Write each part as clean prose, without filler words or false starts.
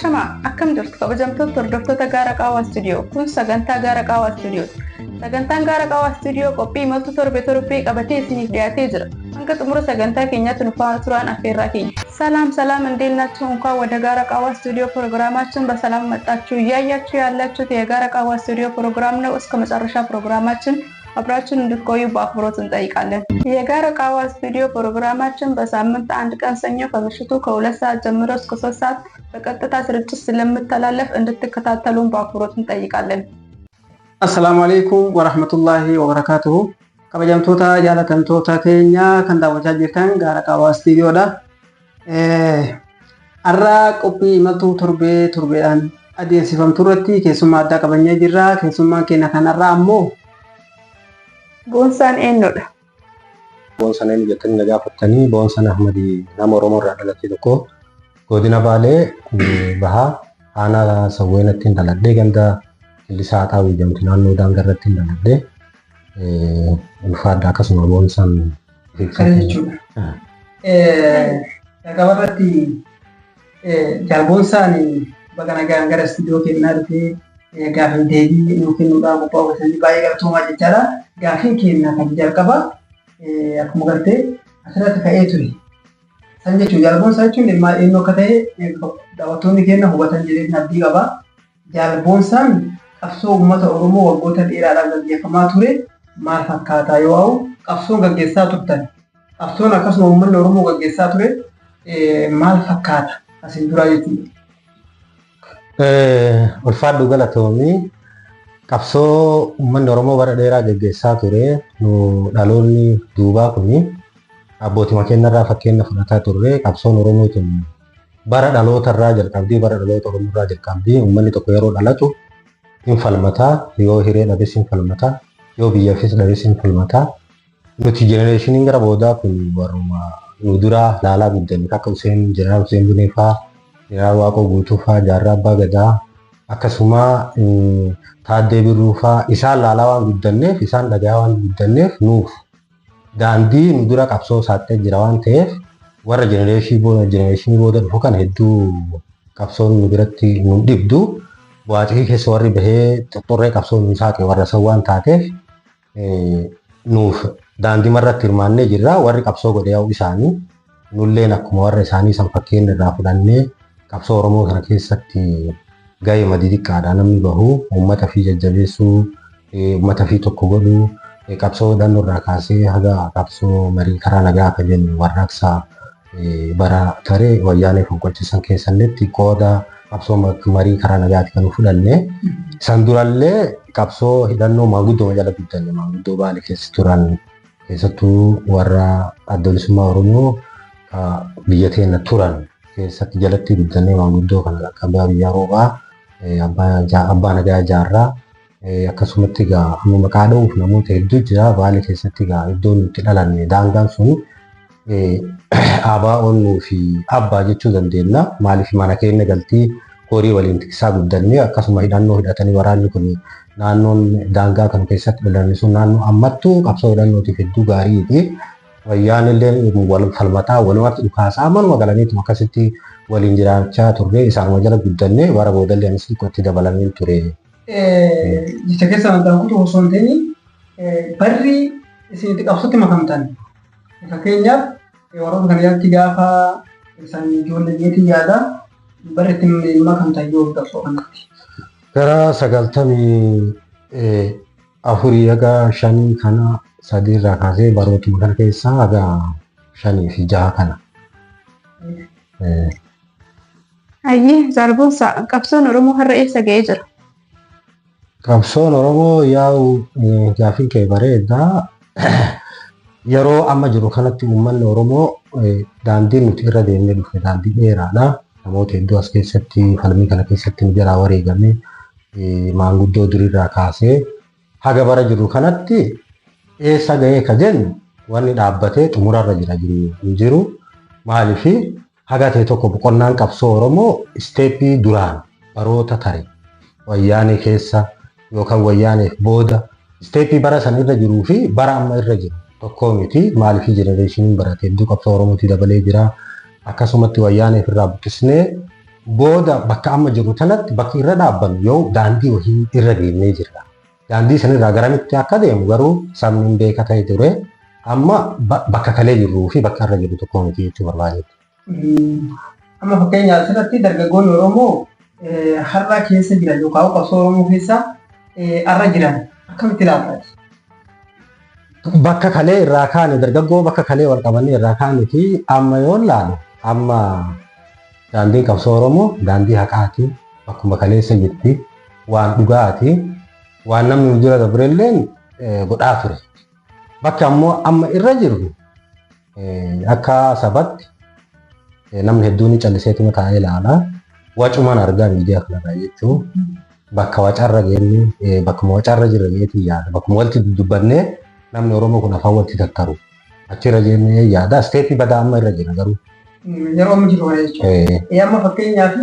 Shama akkam jirtu kabajamtoota hordoftoota Gaara Qaawwaa Istuudiyoo. Kun sagantaa Gaara Qaawwaa Istuudiyooti. Sagantaan Gaara Qaawwaa Istuudiyoo qophii imaltuu torbee torbee qabatee isiniif dhiyaatee jira. Hanga xumura sagantaa keenyaatti nu faana turaan affeerraa keenya. ሰላም ሰላም፣ እንዴት ናችሁ? እንኳን ወደ ጋራ ቃዋ ስቱዲዮ ፕሮግራማችን በሰላም መጣችሁ። እያያችሁ ያላችሁት የጋራ ቃዋ ስቱዲዮ ፕሮግራም ነው። እስከ መጨረሻ ፕሮግራማችን አብራችሁን እንድትቆዩ በአክብሮት እንጠይቃለን። የጋራ ቃዋ ስቱዲዮ ፕሮግራማችን በሳምንት አንድ ቀን ሰኞ ከምሽቱ ከ2 ሰዓት ጀምሮ እስከ 3 ሰዓት በቀጥታ ስርጭት ስለምተላለፍ እንድትከታተሉን በአክብሮት እንጠይቃለን። Assalaamu alaikum warahmatullahi wabarakatuhu. Kabajamtoota jaalatamtoota keenya kan daawwachaa jirtan Gaara Qaawwaa Istuudiyoodha. Har'a qophii imaltuu torbee torbeedhaan adeemsifamtu irratti keessummaa addaa qabannee jirra. Keessummaan keenya kanarraa ammoo Boonsaan eenyudha? Boonsaan eenyu jettanii na gaafattanii, Boonsaan Ahmadii nama Oromoo irraa dhalate tokko, godina Baalee Bahaa, aanaa Sawweenatti hin dhaladhee, ganda Killisaa Xaawii jedhamtu naannoo daangaa irratti hin dhaladhee. Ulfaadha, akkasuma Boonsaan. Kana jechuudha. Jalqaba irratti Jaal Boonsaan baga nagaan gara istuudiyoo keenyaa dhufee gaafii deebii nuu kennuudhaan qophaa'uu keessanii baay'ee galatoomaa jechaadha. Gaafiin keenya kan jalqaba akkuma gartee asirratti ka'ee ture. San jechuun Jaal Boonsaa jechuun eenyu akka ta'e daawwattoonni keenya hubatan jedhee abdii qaba. Jaal Boonsaan qabsoo uummata Oromoo waggoota dheeraadhaaf gaggeeffamaa ture maal fakkaataa yoo ta'u, qabsoon gaggeessaa turtan, qabsoon akkasuma uummanni Oromoo gaggeessaa ture maal fakkaata asiin duraa jechuudha? Ulfaadhu, galatoomii. Qabsoo uummanni Oromoo bara dheeraa gaggeessaa ture, nu dhaloonni duubaa kuni abbootii keenyarraa fakkeenya fudhataa turre. Qabsoon Oromoo tun bara dhaloota irraa jalqabdii, bara dhaloota Oromoo irraa jalqabdii. Uummanni tokko yeroo dhalatu hin falmataa, yoo hiree dhabes hin falmataa, yoo biyyaafis dhabes hin falmataa. Nuti generationiin gara boodaa kun warruma nu duraa laalaa guddanne, akka Hussein, Jeneraal Hussein Bunee fa'aa, Jeneraal Waaqoo Guutuu fa'aa, Jaarraa Abbaa Gadaa, akkasuma Taaddee Birruu fa'aa isaan laalaa waan guddanneef, isaan dhagaa waan guddanneef, nuuf daandii nu dura qabsoo saaxee jira waan ta'eef, warra generationii booda dhufu kana hedduu qabsoon nu biratti nu dhibdu. Bu'aa keessa warri bahee xoxorree qabsoo nu saaqe warra san waan taateef, nuuf daandii marratti hirmaannee jirra. Warri qabsoo godhe yaa'u isaanii, nulleen akkuma warra isaanii san fakkeenya irraa fudhannee qabsoo Oromoo kana keessatti gahee madii xiqqaadha namni bahu, uummata fi jajjabeessuu, uummata fi tokko godhuu, qabsoo hidhannoo irraa kaasee haga qabsoo marii karaa nagaa akka jennu, warraaqsa bara taree wayyaanee fonqolchisan keessalletti qooda qabsoo marii karaa nagaati kan fudhanne. San durallee qabsoo hidhannoo maanguddoo jala guddanne, maanguddoo Baalee keessa turan, keessattuu warra Adda Bilisummaa Oromoo biyya teenya turan keessatti jalatti guddannee, maanguddoo kana akka Abbaa Biyyaa Roobaa, Abbaa Nagaa Jaarraa, akkasumatti egaa amma maqaa dha'uuf namoota hedduu jira. Baalee keessatti egaa iddoon nuti dhalanne daangaan sun ABO'n fi abbaa jechuu dandeenya. Maaliif, mana keenya galtii horii waliin tiksaa guddannee, akkasuma hidhannoo hidhatanii waraanni kun naannoon daangaa kan keessatti dhalanne sun naannoo ammattuu qabsoo hidhannootiif hedduu gaariiti. Wayyaan illee wal falmataa, walumatti dhukaasaa, manuma galaniitu akkasitti waliin jiraachaa turre. Isaanuma jala guddannee bara boodallee anis xiqqootti dabalamee ture. Jecha keessa amantaan kutuu osoo hin ta'in, barri isin itti qabsootti makamtan, fakkeenyaaf warroota kana jalatti gaafa isaan ijoollee jeetii yaada, barri itti makamtan yoo qabsoo kanatti? Gara 94 haga 5 kana, 3 irraa kaasee barootuma kana keessaa haga 5 fi 6 kana. Hayyee Jaal Boonsaa, qabsoon Oromoo har'a eessa ga'ee jira? Qabsoon Oromoo yaa'u, gaafiin kee bareedaa. Yeroo amma jiru kanatti uummanni Oromoo, daandiin nuti irra deemnee dhufne daandii dheeraadha. Namoota hedduu as keessatti falmii kana keessatti nu jalaa wareegame, maanguddoo duriirraa kaasee haga bara jiru kanatti eessa ga'ee ka jennu, wanni dhaabbatee xumurarra jira jiru hin jiru. Maaliif, haga ta'e tokko boqonnaan qabsoo Oromoo stepii duraan baroota tare wayyaanee keessa yookaan wayyaaneef booda stepii bara san irra jiruu fi bara amma irra jiru tokko miti. Maaliif, generationiin barate hedduu qabsoo Oromootii dabalee jira. Akkasumatti wayyaaneef irraa buqqisnee Booda bakka amma jiru tanatti bakki irra dhaabbannu yoo daandii wahii irra deemnee jirra. Daandii sanirraa garamitti akka deemu garuu sabni hin beeka ta'e ture. Amma bakka kalee jirruu fi bakka irra jirru tokko miti jechuu barbaadetti. Amma fakkeenyaaf asirratti dargaggoonni Oromoo har'a keessa jiran yookaan qabsoo Oromoo keessa har'a jiran akkamitti ilaalta? Bakka kalee irraa kaane dargaggoo bakka kalee wal qabannee irraa kaane fi amma yoo ilaalu amma daandiin qabsoo Oromoo daandii haqaati. Bakkuma kaleessa jirti. Waan dhugaati. Waan namni nu dura dabrelleen godhaa ture. Bakka ammoo amma irra jirru akka sabatti namni hedduun calliseetuma taa'ee ilaala. Wacumaan argaa miidiyaa kanarraa jechuun bakka wacarra geenye bakkuma wacarra jirra geetii yaada. Bakkuma walitti dubbannee namni Oromoo kun afaan walitti tattaru. Achirra jennee yaada. Isteetii badaa amma irra jira garuu. Yeroo amma jiru kana jechuudha. Amma fakkeenyaaf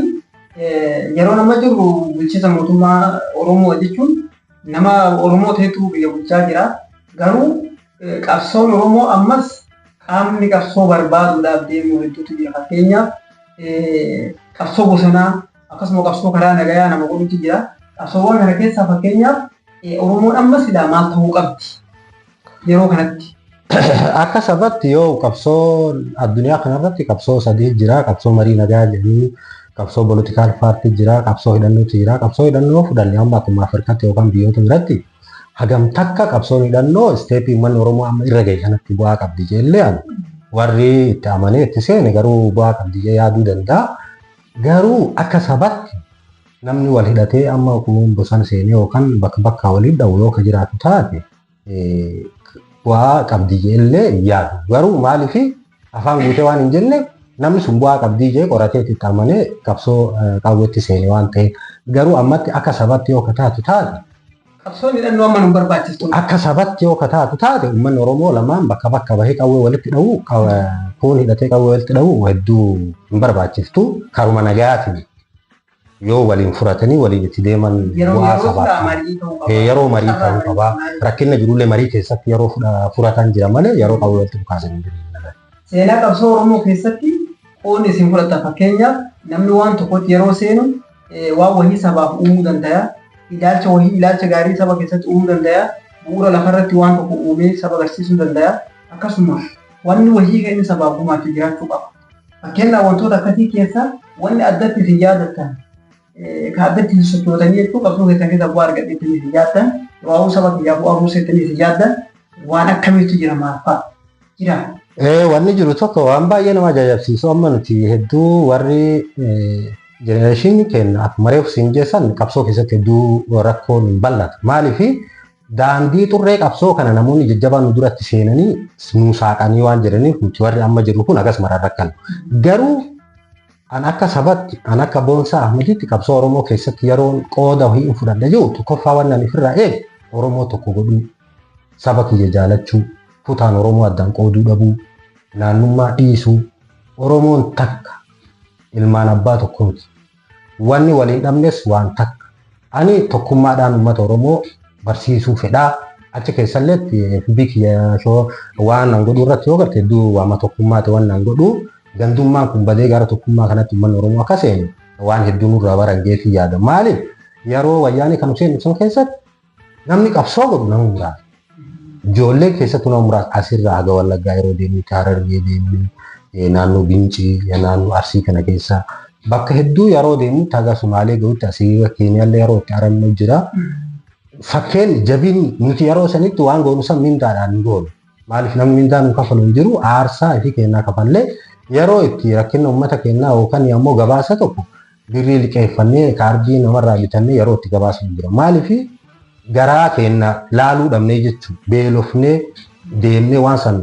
yeroo nama jiru bulchiinsa mootummaa Oromoo jechuun nama Oromoo ta'etu biyya bulchaa jira. Garuu qabsoon Oromoo ammas qaamni qabsoo barbaaduudhaaf deemu hedduutu jira. Fakkeenyaaf qabsoo bosonaa akkasuma qabsoo karaa nagayaa nama godhutu jira. Qabsoowwan kana keessaa fakkeenyaaf Oromoon ammas silaa maal ta'uu qabdi yeroo kanatti? Akka sabatti yoo qabsoo addunyaa kanarratti qabsoo sadii jira. Qabsoo marii nagaa jedhanii, qabsoo political party jira, qabsoo hidhannootu jira. Qabsoo hidhannoo fudhanne amma akkuma Afrikaatti yookaan biyyoota biratti hagam takka qabsoon hidhannoo isteepii uummanni Oromoo amma irra gahe kanatti bu'aa qabdi jeellee ani warri itti amanee itti seene garuu bu'aa qabdi jee yaaduu danda'a. Garuu akka sabatti namni wal hidhatee amma kun bosona seenee yookaan bakka bakka waliin dhawu yoo ka jiraatu taate bu'aa qabdi jeellee yaadu. Garuu maaliif afaan guutee waan hin jenne namni sun bu'aa qabdii jee qoratee itti amanee qabsoo qawweetti seene waan ta'eef garuu ammatti akka sabatti yoo ka taatu taate Qabsoon hidhannoo amma nu barbaachistu. Akka sabatti yoo ka taatu taate uummanni Oromoo lamaan bakka bakka bahee qawwee walitti dhawu kuun hidhatee qawwee walitti dhawu hedduu hin barbaachiftu karuma nagayaatiin yoo waliin furatanii waliin itti deeman bu'aa sabaati. Yeroo marii ta'uu qaba. Rakkinna jirullee marii keessatti yeroo furatan jira malee yeroo qawwee walitti dhukaasan hin jiru. Seenaa qabsoo Oromoo keessatti qoodni isin fudhatan fakkeenyaaf namni waan tokkotti yeroo seenu waan wahii sabaaf uumuu danda'a. Ilaalcha wahii ilaalcha gaarii saba keessatti uumuu danda'a. Bu'uura lafarratti waan tokko uumee saba agarsiisuu danda'a. Akkasuma wanni wahii kan inni sabaaf gumaachu jiraachuu qaba. Fakkeenyaaf wantoota akkasii keessa wanni addatti isin yaadattan kan addatti isin sochootanii jechuun qabsoo keessan keessa bu'aa argadheettanii isin yaaddan waa'uu saba kiyyaa bu'aa buusettanii isin yaaddan waan akkamiitu jira maal fa'a jira. Wanni jiru tokko waan baay'ee nama ajaa'ibsiisu amma nuti hedduu warri jenereeshinii keenya akkuma reefu siin jeessan qabsoo keessatti hedduu rakkoon hin bal'atu. Maaliif daandii xurree qabsoo kana namoonni jajjabaan nu duratti seenanii nu saaqanii waan jedhaniif nuti warri amma jirru kun akkasuma rakkan. Garuu an akka sabatti an akka Boonsaa Ahmaditti qabsoo Oromoo keessatti yeroon qooda wahii hin fudhadha jiru tokkoffaa waan ani ofirraa eegu Oromoo tokko godhuu saba kiyya jaalachuu kutaan Oromoo addaan qooduu dhabuu naannummaa dhiisuu Oromoon takka ilmaan abbaa tokkooti. Wanni waliin dhabnes waan takka. Ani tokkummaadhaan uummata Oromoo barsiisuu fedhaa. Achi keessallee FB kiyya waan an godhuu irratti yoo garte hedduu waama tokkummaati waan an godhuu gandummaan kun badee gara tokkummaa kanatti uummanni Oromoo akka seenu waan hedduu nurraa baran geetii yaada. Maaliif yeroo wayyaanee kan seenu sun keessatti namni qabsoo godhu nama muraasa. Ijoollee keessattuu nama muraasa asirraa haga Wallaggaa yeroo deemnu, Harargee deemnu, naannoo Gincii, naannoo Arsii kana keessa bakka hedduu yeroo deemnu haga Sumaalee gahutti asii Keeniyaallee yeroo itti arannu jira. Fakkeen jabiin nuti yeroo sanitti waan goonu san mindaadhaan hin goonu. Maaliif namni mindaa nu kafalu hin jiru aarsaa fi kennaa kafallee yeroo itti rakkina uummata kennaa yookaan ammoo gabaasa tokko birrii liqeeffannee kaardii namarraa bitannee yeroo itti gabaasa hin jira. Maaliif garaa keenya laaluu dhabnee jechuudha. Beelofnee deemnee waan san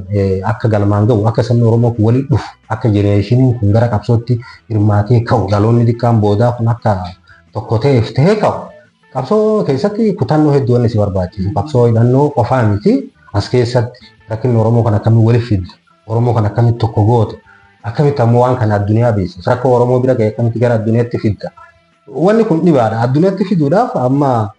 akka galmaan gahu akka sabni Oromoo kun waliin dhufu akka jenereeshiniin kun gara qabsootti hirmaatee ka'u dhaloonni xiqqaan boodaa kun akka tokko ta'eef ta'ee ka'u. Qabsoo keessatti kutannoo hedduu wanni si barbaachisu. Qabsoo hidhannoo qofaa miti as keessatti rakkinni Oromoo kan akkamiin waliif fiddu Oromoo kan akkamitti tokko goota akkamitti ammoo waan kana addunyaa beeksisu rakkoo Oromoo bira ga'e akkamitti gara addunyaatti fidda. Wanni kun dhibaadha. Addunyaatti fiduudhaaf amma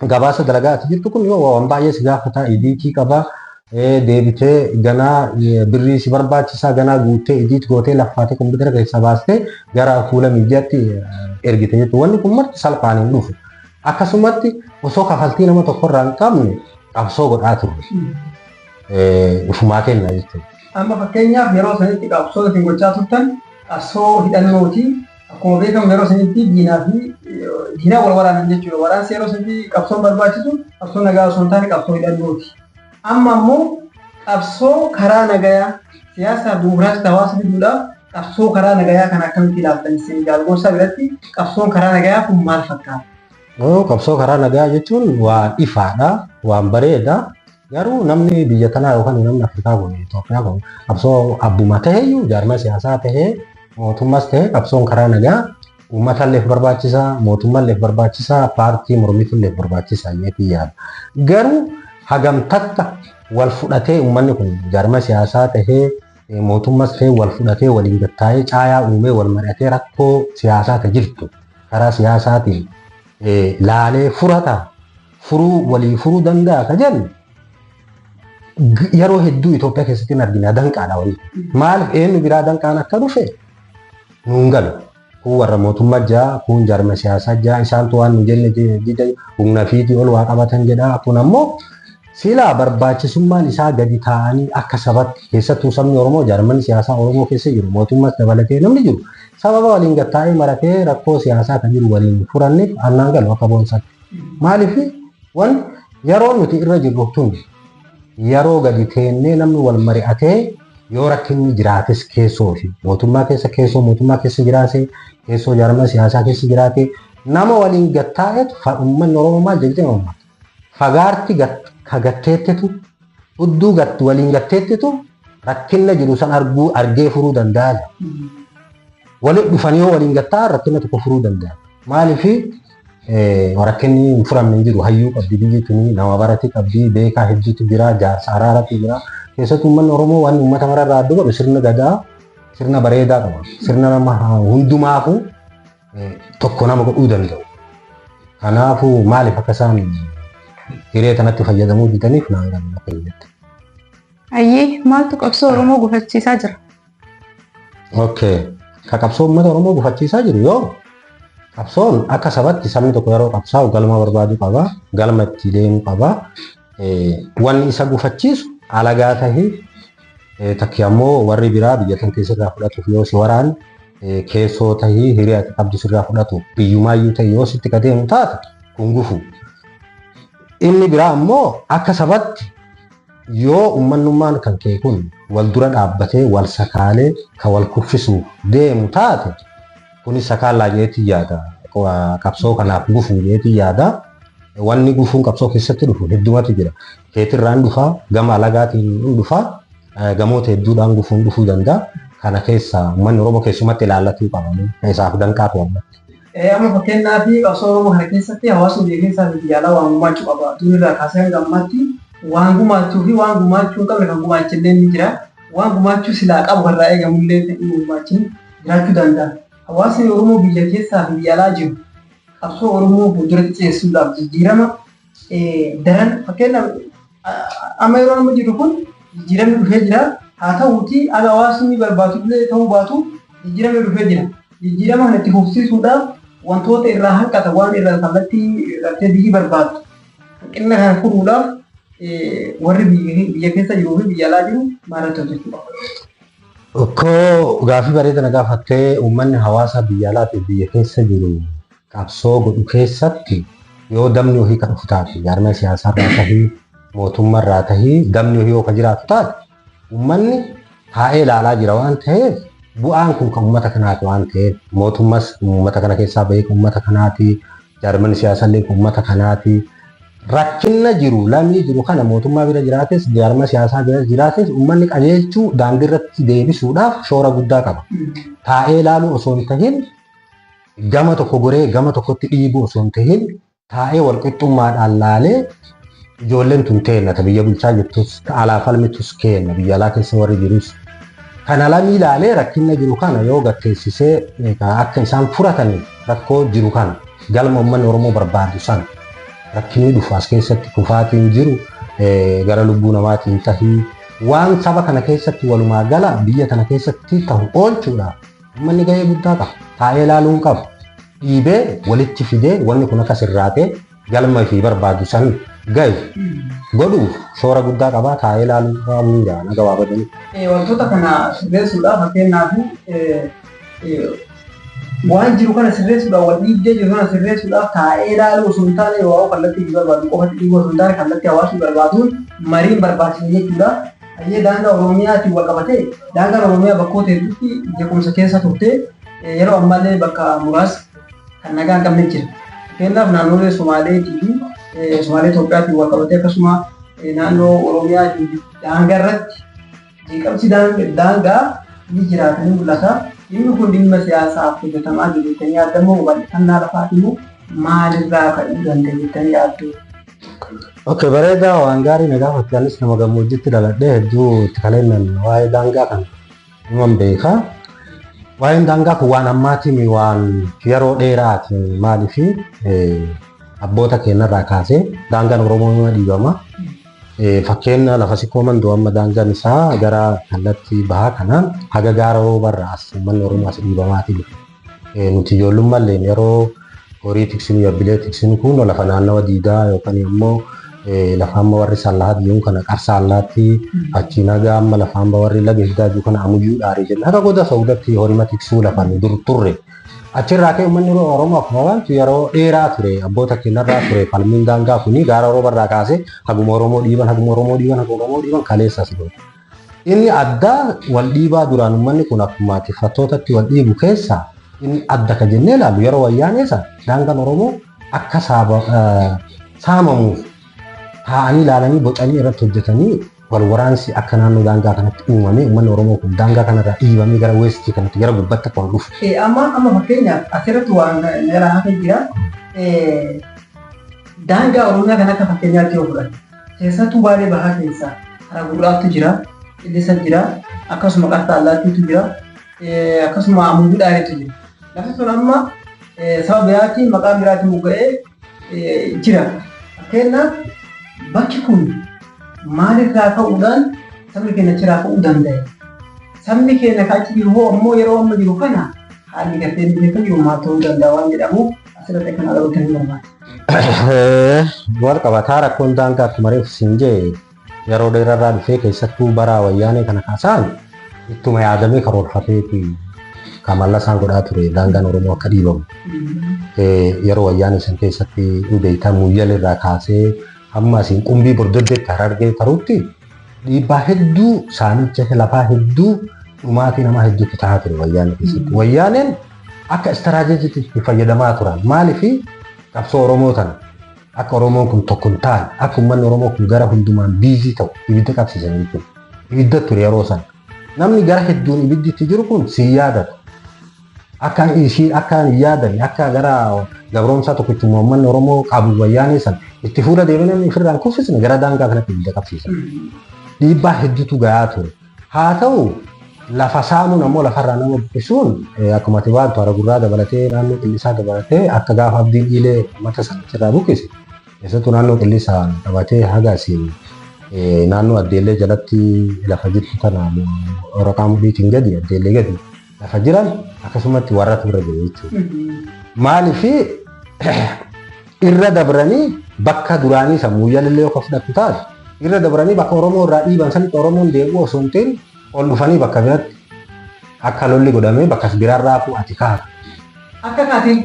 gabaasa dalagaa ati jirtu kun yoo waan baay'ee si gaafata idiitii qaba. Deebitee ganaa birrii si barbaachisaa ganaa guuttee edit gootee laffaatee kompiitara keessaa baastee gara fuula miidiyaatti ergite jechuudha. Wanni kun marti salphaan hin dhufu. Akkasumatti osoo kafaltii nama tokkorraa hin qabne qabsoo godhaa turre. Ufumaa kenna jechuudha. Amma fakkeenyaaf yeroo sanitti qabsoo isin gochaa turtan qabsoo hidhannooti. Akkuma beekamu yeroo sanitti diinaa fi diinaa wal waraanan jechuudha. Waraansi yeroo sanitti qabsoon barbaachisu qabsoo nagaa osoo hin taane qabsoo hidhannooti. Amma ammoo qabsoo karaa nagayaa siyaasaaf dimokiraasii hawaasa fiduudhaaf qabsoo karaa nagayaa kana akkamitti ilaaltan isin Jaal Boonsaa biratti qabsoon karaa nagayaa kun maal fakkaata? Qabsoo karaa nagayaa jechuun waan ifaadha, waan bareeda. Garuu namni biyya tanaa yookaan namni Afrikaa kun Itoophiyaa kun qabsoo abbuma ta'eyyuu jaarmaa siyaasaa tahee mootummaas ta'ee qabsoon karaa nagaa uummatalleef barbaachisaa, mootummalleef barbaachisaa, paartii mormitulleef barbaachisaa jedhee yaada. Garuu hagam takka wal fudhatee uummanni kun jaarmaa siyaasaa tahee mootummaas ta'ee wal fudhatee waliin gattaa'ee caayaa uumee wal mari'atee rakkoo siyaasaa ta jirtu karaa siyaasaatiin laalee furata furuu walii furuu danda'a ka jennu yeroo hedduu Itoophiyaa keessatti hin argina danqaadha waliin. Maaliif eenyu biraa danqaan akka dhufe nuun galu. Kun warra mootummaa jaa, kun jaarma siyaasaa jaa, isaantu waan nu jenne dida humna fiitii ol waa qabatan jedha. Kun ammoo silaa barbaachisummaan isaa gadi taa'anii akka sabatti keessattuu sabni Oromoo jaarmanni siyaasaa Oromoo keessa jiru mootummaas dabalatee namni jiru sababa waliin gattaa'ee maratee rakkoo siyaasaa kan jiru waliin furanneef annaan galu akka boonsaatti. Maaliif wan yeroo nuti irra jirru tun yeroo gadi teennee namni wal mari'atee yoo rakkinni jiraates keessoo fi mootummaa keessa keessoo mootummaa keessa jiraate keessoo jaarmaa siyaasaa keessa jiraate nama waliin gattaa'etu uummanni Oromoo maal jedhee uummata. Fagaarti ka gatteettitu hudduu waliin gatteettitu rakkinna jiru san arguu argee furuu danda'a. Walitti dhufanii yoo waliin gattaa'an rakkina tokko furuu danda'a. Maaliif rakkinni hin furamne hin jiru hayyuu qabdi biyyi tuni nama barate qabdi beekaa hedduutu jira jaarsa araaratu jira. Keessattuu uummanni Oromoo waan uummata mararraa adda godhu sirna gadaa sirna bareedaa qaba. Sirna nama hundumaafuu tokko nama godhuu danda'u. Kanaafuu maaliif akka isaan hiree kanatti fayyadamuu didaniif naan galu akka biyyatti. Ayyee maaltu qabsoo Oromoo gufachiisaa jira? Okay. Ka qabsoo uummata Oromoo gufachiisaa jiru yoo qabsoon akka sabatti sabni tokko yeroo qabsaa'u galma barbaadu qaba, galma itti deemu qaba. Wanni isa gufachiisu alagaa tahee takki ammoo warri biraa biyya tan keessarraa fudhatuuf yoo si waraan keessoo tahii hiree ati qabdu sirraa fudhatu biyyumaayyuu ta'e yoo sitti ka deemu taate kun gufu. Inni biraa ammoo akka sabatti yoo uummanummaan kan kee kun wal dura dhaabbatee wal sakaalee ka wal kuffisuuf deemu taate kunis sakaallaa jeetii yaada. Qabsoo kanaaf gufuu jeetii yaada. Wanni gufuun qabsoo keessatti dhufu heddumatu jira. Keetirraan dhufaa, gama alagaatiin dhufaa, gamoota hedduudhaan gufuun dhufuu danda'a. Kana keessa uummanni Oromoo keessumatti ilaallatuu qaba. Isaaf danqaa to'annatti. Amma fakkeenyaaf qabsoo Oromoo kana keessatti hawaasni biyya keessaa fi biyya alaa waan gumaachuu qaba. Durirraa kaasee hanga ammaatti waan gumaachuu fi waan gumaachuu hin qabne kan gumaachillee ni jira. Waan gumaachuu silaa qabu irraa eegamullee hin gumaachin jiraachuu danda'a. Hawaasni Oromoo biyya keessaa fi biyya alaa jiru qabsoo Oromoo fuulduratti ceesisuudhaaf jijjiirama daran fakkeenyaaf amma yeroo amma jiru kun jijjiiramni dhufee jira. Haa ta'uutii aga hawaasni barbaadu illee ta'uu baatu jijjiiramni dhufee jira. Jijjiirama kana itti fufsiisuudhaaf wantoota irraa hanqata waan irraa kallattii gartee biyyi barbaaddu hanqina kana furuudhaaf warri biyya keessa jiruu fi biyya alaa jiru maalirratti hojjechuu qabu? Okkoo gaafii bareeda na gaafattee uummanni hawaasa biyya alaa fi biyya keessa jiru qabsoo godhu keessatti yoo damni ofii kan dhufu taate jaarmaa siyaasaarraa tahii mootummaarraa tahii damni ofii yoo ka jiraatu taate uummanni taa'ee ilaalaa jira waan ta'eef bu'aan kun kan uummata kanaati waan ta'eef mootummas uummata kana keessaa bahee kan uummata kanaati jaarmanni siyaasallee kan uummata kanaati. Rakkinna jiru lamii jiru kana mootummaa bira jiraates jaarma siyaasaa bira jiraates uummanni qajeelchuu daandii irratti deebisuudhaaf shoora guddaa qaba. Taa'ee ilaaluu osoo hin tahin gama tokko goree gama tokkotti dhiibuu osoo hin tahin taa'ee wal qixxummaadhaan laalee ijoolleen tun teenna ta biyya bulchaa jirtus ta alaa falmitus keenna biyya alaa keessa warri jirus. Kana lamii laalee rakkinna jiru kana yoo gatteessisee akka isaan furataniif rakkoo jiru kana galma uummanni Oromoo barbaadu sana rakkinni dhufu as keessatti kufaatiin jiru gara lubbuu namaatiin tahii waan saba kana keessatti walumaa gala biyya kana keessatti ta'u oolchuudhaaf uummanni gahee guddaa qaba. Taa'ee ilaaluu hin qabu. Dhiibee walitti fidee wanni kun akka sirraatee galma fi barbaadu san gahu godhuuf shoora guddaa qabaa taa'ee ilaaluu qabu jedha gabaabadanii. Wantoota kana sirreessuudhaaf fakkeenyaaf waan jiru kana sirreessuudhaaf wal dhiibdee jiru kana sirreessuudhaaf taa'ee ilaaluu osoo hin taane waa kallattii barbaadu qofatti dhiibuu osoo hin taane kallattii hawaasni barbaaduun mariin barbaachisa jechuudha. Hayyee daangaa Oromiyaatiin wal qabatee daangaan Oromiyaa bakkoota hedduutti jeequmsa keessa turte yeroo ammaallee bakka muraasa kan nagaa hin qabne jira. Fakkeenyaaf naannolee Somaaleetii fi Somaalee Itoophiyaatiin wal qabatee akkasuma naannoo Oromiyaatiin daangaa irratti jeequmsi daangaa ni jiraata ni mul'ata. Dhimmi kun dhimma siyaasaaf hojjetamaa jiru jettanii yaaddamoo bal'ifannaa lafaati immoo maalirraa ka'uu danda'a jettanii yaaddu? Okay, bareedaa waan gaarii na gaafatte. Anis nama gammoojjitti dhaladhee hedduu itti kaleennan waa'ee daangaa kana himan beeka. Waa'een daangaa kun waan ammaatiin waan yeroo dheeraati maaliif abboota keenyarraa kaasee daangaan Oromoo nima dhiibama. Fakkeenya lafa Sikkoo Mandoo amma daangaan isaa gara kallattii bahaa kanaan haga gaara roobarraa as uummanni Oromoo as dhiibamaatii dhufe. Nuti ijoollummallee yeroo horii tiksinu yabbilee tiksinu kun lafa naannawa diidaa yookaan immoo lafa amma warri sallahaa jiru kana qarsa allaatti achiin haga amma lafa amma warri laga hiddaa jiru kana amuyyuu dhaarii jenna haga goda soogdatti horima tiksuu lafa nu dur turre. Achirraa ka'e uummanni Oromoo akkuma waantu yeroo dheeraa ture abboota keenyarraa ture falmiin daangaa kuni gaara roobarraa kaasee haguma Oromoo dhiiban haguma Oromoo dhiiban haguma Oromoo dhiiban kaleessa as godhe. Inni addaa wal dhiibaa duraan uummanni kun akkuma tiffattootatti wal dhiibu keessaa inni adda ka jennee ilaallu yeroo wayyaanee sana daangaan Oromoo akka saamamuuf taa'anii ilaalanii bocanii irratti hojjetanii wal waraansi akka naannoo daangaa kanatti uumamee uummanni Oromoo kun daangaa kanarraa dhiibamee gara weestii kanatti gara gubbaatti akka ol dhufu. Amma amma fakkeenyaaf asirratti waan gara hafe jira. Daangaa Oromiyaa kan akka fakkeenyaatti yoo fudhanne keessattuu Baalee Bahaa keessaa Hara Gurraattu jira, Qillisa jira, akkasuma Qarsa Allaattiitu jira, akkasuma Amuuduu Dhaareetu jira. Lafti sun amma saba biraatiin maqaa biraatiin mogga'ee jira. Fakkeenyaaf bakki kun maalirraa ka'uudhaan sabni keenya achirraa ka'uu danda'e? Sabni keenya kan achi jiru hoo ammoo yeroo amma jiru kana haalli gartee inni keessa jiru maal ta'uu danda'a waan jedhamuuf asirratti akkan argatan hin barbaade. Wal qabataa rakkoon daangaa akkuma reefu siin jee yeroo dheerarraa dhufee keessattuu bara wayyaanee kana kaasaan ittuma yaadamee karoorfateeti kan mallasaan godhaa ture daangaan Oromoo akka dhiibamu. Yeroo wayyaanee san keessatti hin beektaa muyyal irraa kaasee hamma asiin qumbii bordoddeetti harargee taruutti dhiibbaa hedduu saamicha lafaa hedduu dhumaatii namaa hedduutu ta'aa ture wayyaanee keessatti. Wayyaaneen akka istiraateejiitti itti fayyadamaa turan. Maaliif qabsoo Oromoo tana akka Oromoon kun tokko hin taane akka uummanni Oromoo kun gara hundumaan biizii ta'u ibidda qabsiisan jechuudha. Ibidda ture yeroo sana. Namni gara hedduun ibiddi itti jiru kun si yaadatu. Akka ishii akka hin yaadanne akka gara gabroomsaa tokkichuma uummanni Oromoo qabu wayyaanee sana itti fuula deemee namni ofirraan kuffisne gara daangaa kanatti ibidda qabsiisan. Dhiibbaa hedduutu gahaa ture. Haa ta'u lafa saamuun ammoo lafarraa nama buqqisuun akkuma ati waantu Hara Gurraa dabalatee naannoo Qillisaa dabalatee akka gaafa Abdiin Iilee uummata sana achirraa buqqise keessattuu naannoo Qillisaa qabatee haga asiin naannoo Addeellee jalatti lafa jirtu tana waraqaa mudhiitiin gadi Addeellee gadi lafa jiran akkasumatti warratu irra jira jechuudha. Maaliif irra dabranii bakka duraanii sammuu yalallee yoo fudhattu taate irra dabranii bakka Oromoo irraa dhiiban sanitti Oromoon deebi'u osoo hin ta'in ol dhufanii bakka biraatti akka lolli godhamee bakka biraarraa ati kaata. Akka kaatiin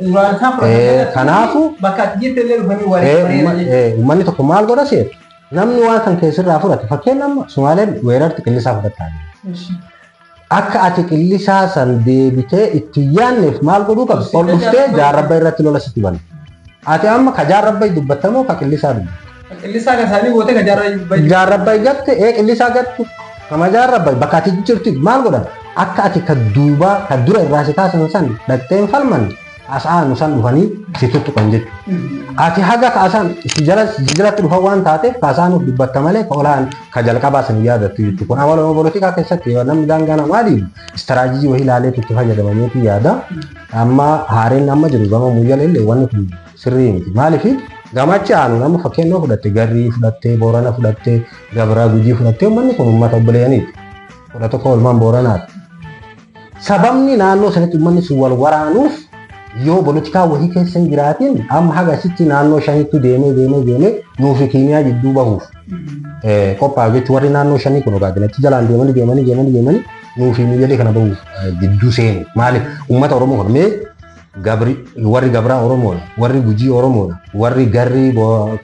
duraan isaa fudhatan Kanaafuu bakka ati jirte illee dhufanii waliin uummanni tokko maal godha seeta? Namni waan kan keessirraa fudhate fakkeen amma Sumaaleen weerarti qillisaa fudhataa jiru. Akka ati qillisaa san deebitee itti yaanneef maal godhuu qabdi? Ol dhuftee jaarrabba irratti lola sitti bana. Ati amma ka jaarrabba dubbattamoo ka qillisaa dubbatta? Qillisaa kan isaanii goote ka jaarrabba. Jaarrabba gatte ee qillisaa gattu kama jaarrabba bakka ati jirtu maal godhan? Akka ati ka duubaa ka dura irraa si kaasan san dhaqxee hin falmanne as aanu san dhufanii si tuttuqan jechuudha. Ati haga kaasan si jalatti dhufan waan taateef kaasaanuuf dubbatta malee ka olaan ka jalqabaa san yaadattu jechuudha. Kun amala polotikaa keessatti namni daangaa namaa dhiibu istiraajijii wayii ilaaleetu itti fayyadamameetu yaada. Amma haareen amma jiru gama muyyala illee wanni kun sirrii miti. Maaliif Gamachi aanu nama fakkeenyaa fudhatte Garrii fudhatte Boorana fudhatte Gabraa Gujii fudhatte uummanni kun uummata obboleeyaniiti. 11 olmaan Booranaati. Sababni naannoo sanatti uummanni sun wal waraanuuf yoo polotikaa wahii keessa hin jiraatin amma haga asitti naannoo shanitti deemee deemee deemee nuufi Keeniyaa jidduu bahuuf qophaa'u jechuun warri naannoo shanii kun Ogaadenitti jalaan deemanii deemanii deemanii deemanii nuufi Muyyalee kana bahuuf gidduu seenu. Maaliif uummata Oromoo kun mee gabri warri Gabraa Oromoodha, warri Gujii Oromoodha, warri Garrii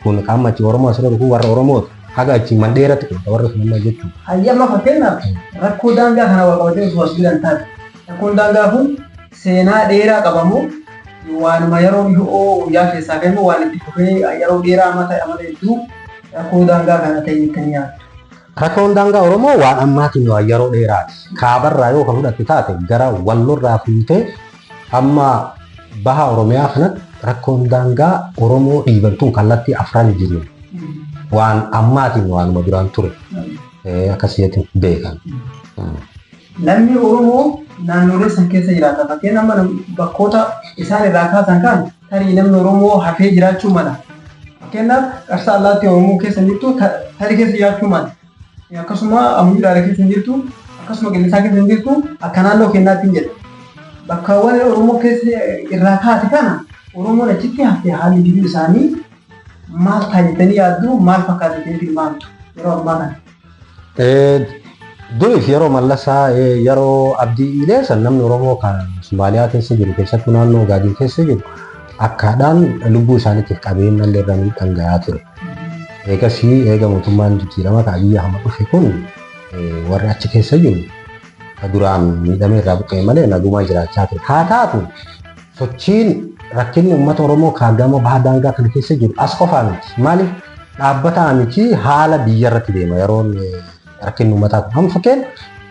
kun qaama achi Oromoo asirra dhufu warra Oromoota. Haga achi mandheeratti kun warra sun amma jechuudha. Hayyama fakkeenyaaf rakkoo daangaa kana wal qabatee osoo as jiran taate rakkoon daangaa kun seenaa dheeraa qabamu waanuma yeroo dhiyoo guyyaa keessaa kennu waan itti fufee yeroo dheeraa amata amata hedduu rakkoo daangaa kana ta'e jettanii yaaddu. Rakkoon daangaa Oromoo waan ammaatiin waan yeroo dheeraati. Kaabarraa yoo kan fudhatte taate gara Wallorraa fuutee amma baha Oromiyaa kanatti rakkoon daangaa Oromoo dhiibantuun kallattii afran jiru. Waan ammaatiin waanuma duraan ture. Akkasitti beekan. Namni Oromoo naannolee san keessa jiraata. Fakkeenyaaf amma bakkoota isaan irraa kaasan kan tarii namni Oromoo hafee jiraachuu mala. Fakkeenyaaf Qarsaa Allaattii Oromoo keessa jirtu tarii keessa jiraachuu mala. Akkasuma Amuyyuu Dhaala keessa jirtu akkasuma Qillisaa keessa jirtu akka naannoo keenyaatti hin jedha. Bakkaawwan Oromoo keessa irraa kaate kana Oromoon achitti haftee haalli jiruu isaanii maal ta'a jettanii yaaddu maal fakkaata jettanii tilmaamtu yeroo ammaa kana? Duriif yeroo Mallasaa yeroo Abdii Ilee san namni Oromoo kan Somaaliyaa keessa jiru keessattuu naannoo Ogaadin keessa jiru akkaadhaan lubbuu isaaniitiif qabeenya illee irra miidhaan gahaa ture. Eegasii eega mootummaan jijjiirama kan Abiyyi Ahmad dhufe kun warri achi keessa jiru ka duraan miidhamee irraa buqqa'e malee nagumaa jiraachaa ture. Haa taatu sochiin rakkinni uummata Oromoo kan gama baha daangaa kana keessa jiru as qofaa miti. Maaliif dhaabbataa miti haala biyya irratti deema yeroon rakkinni uummataa kun. Amma fakkeen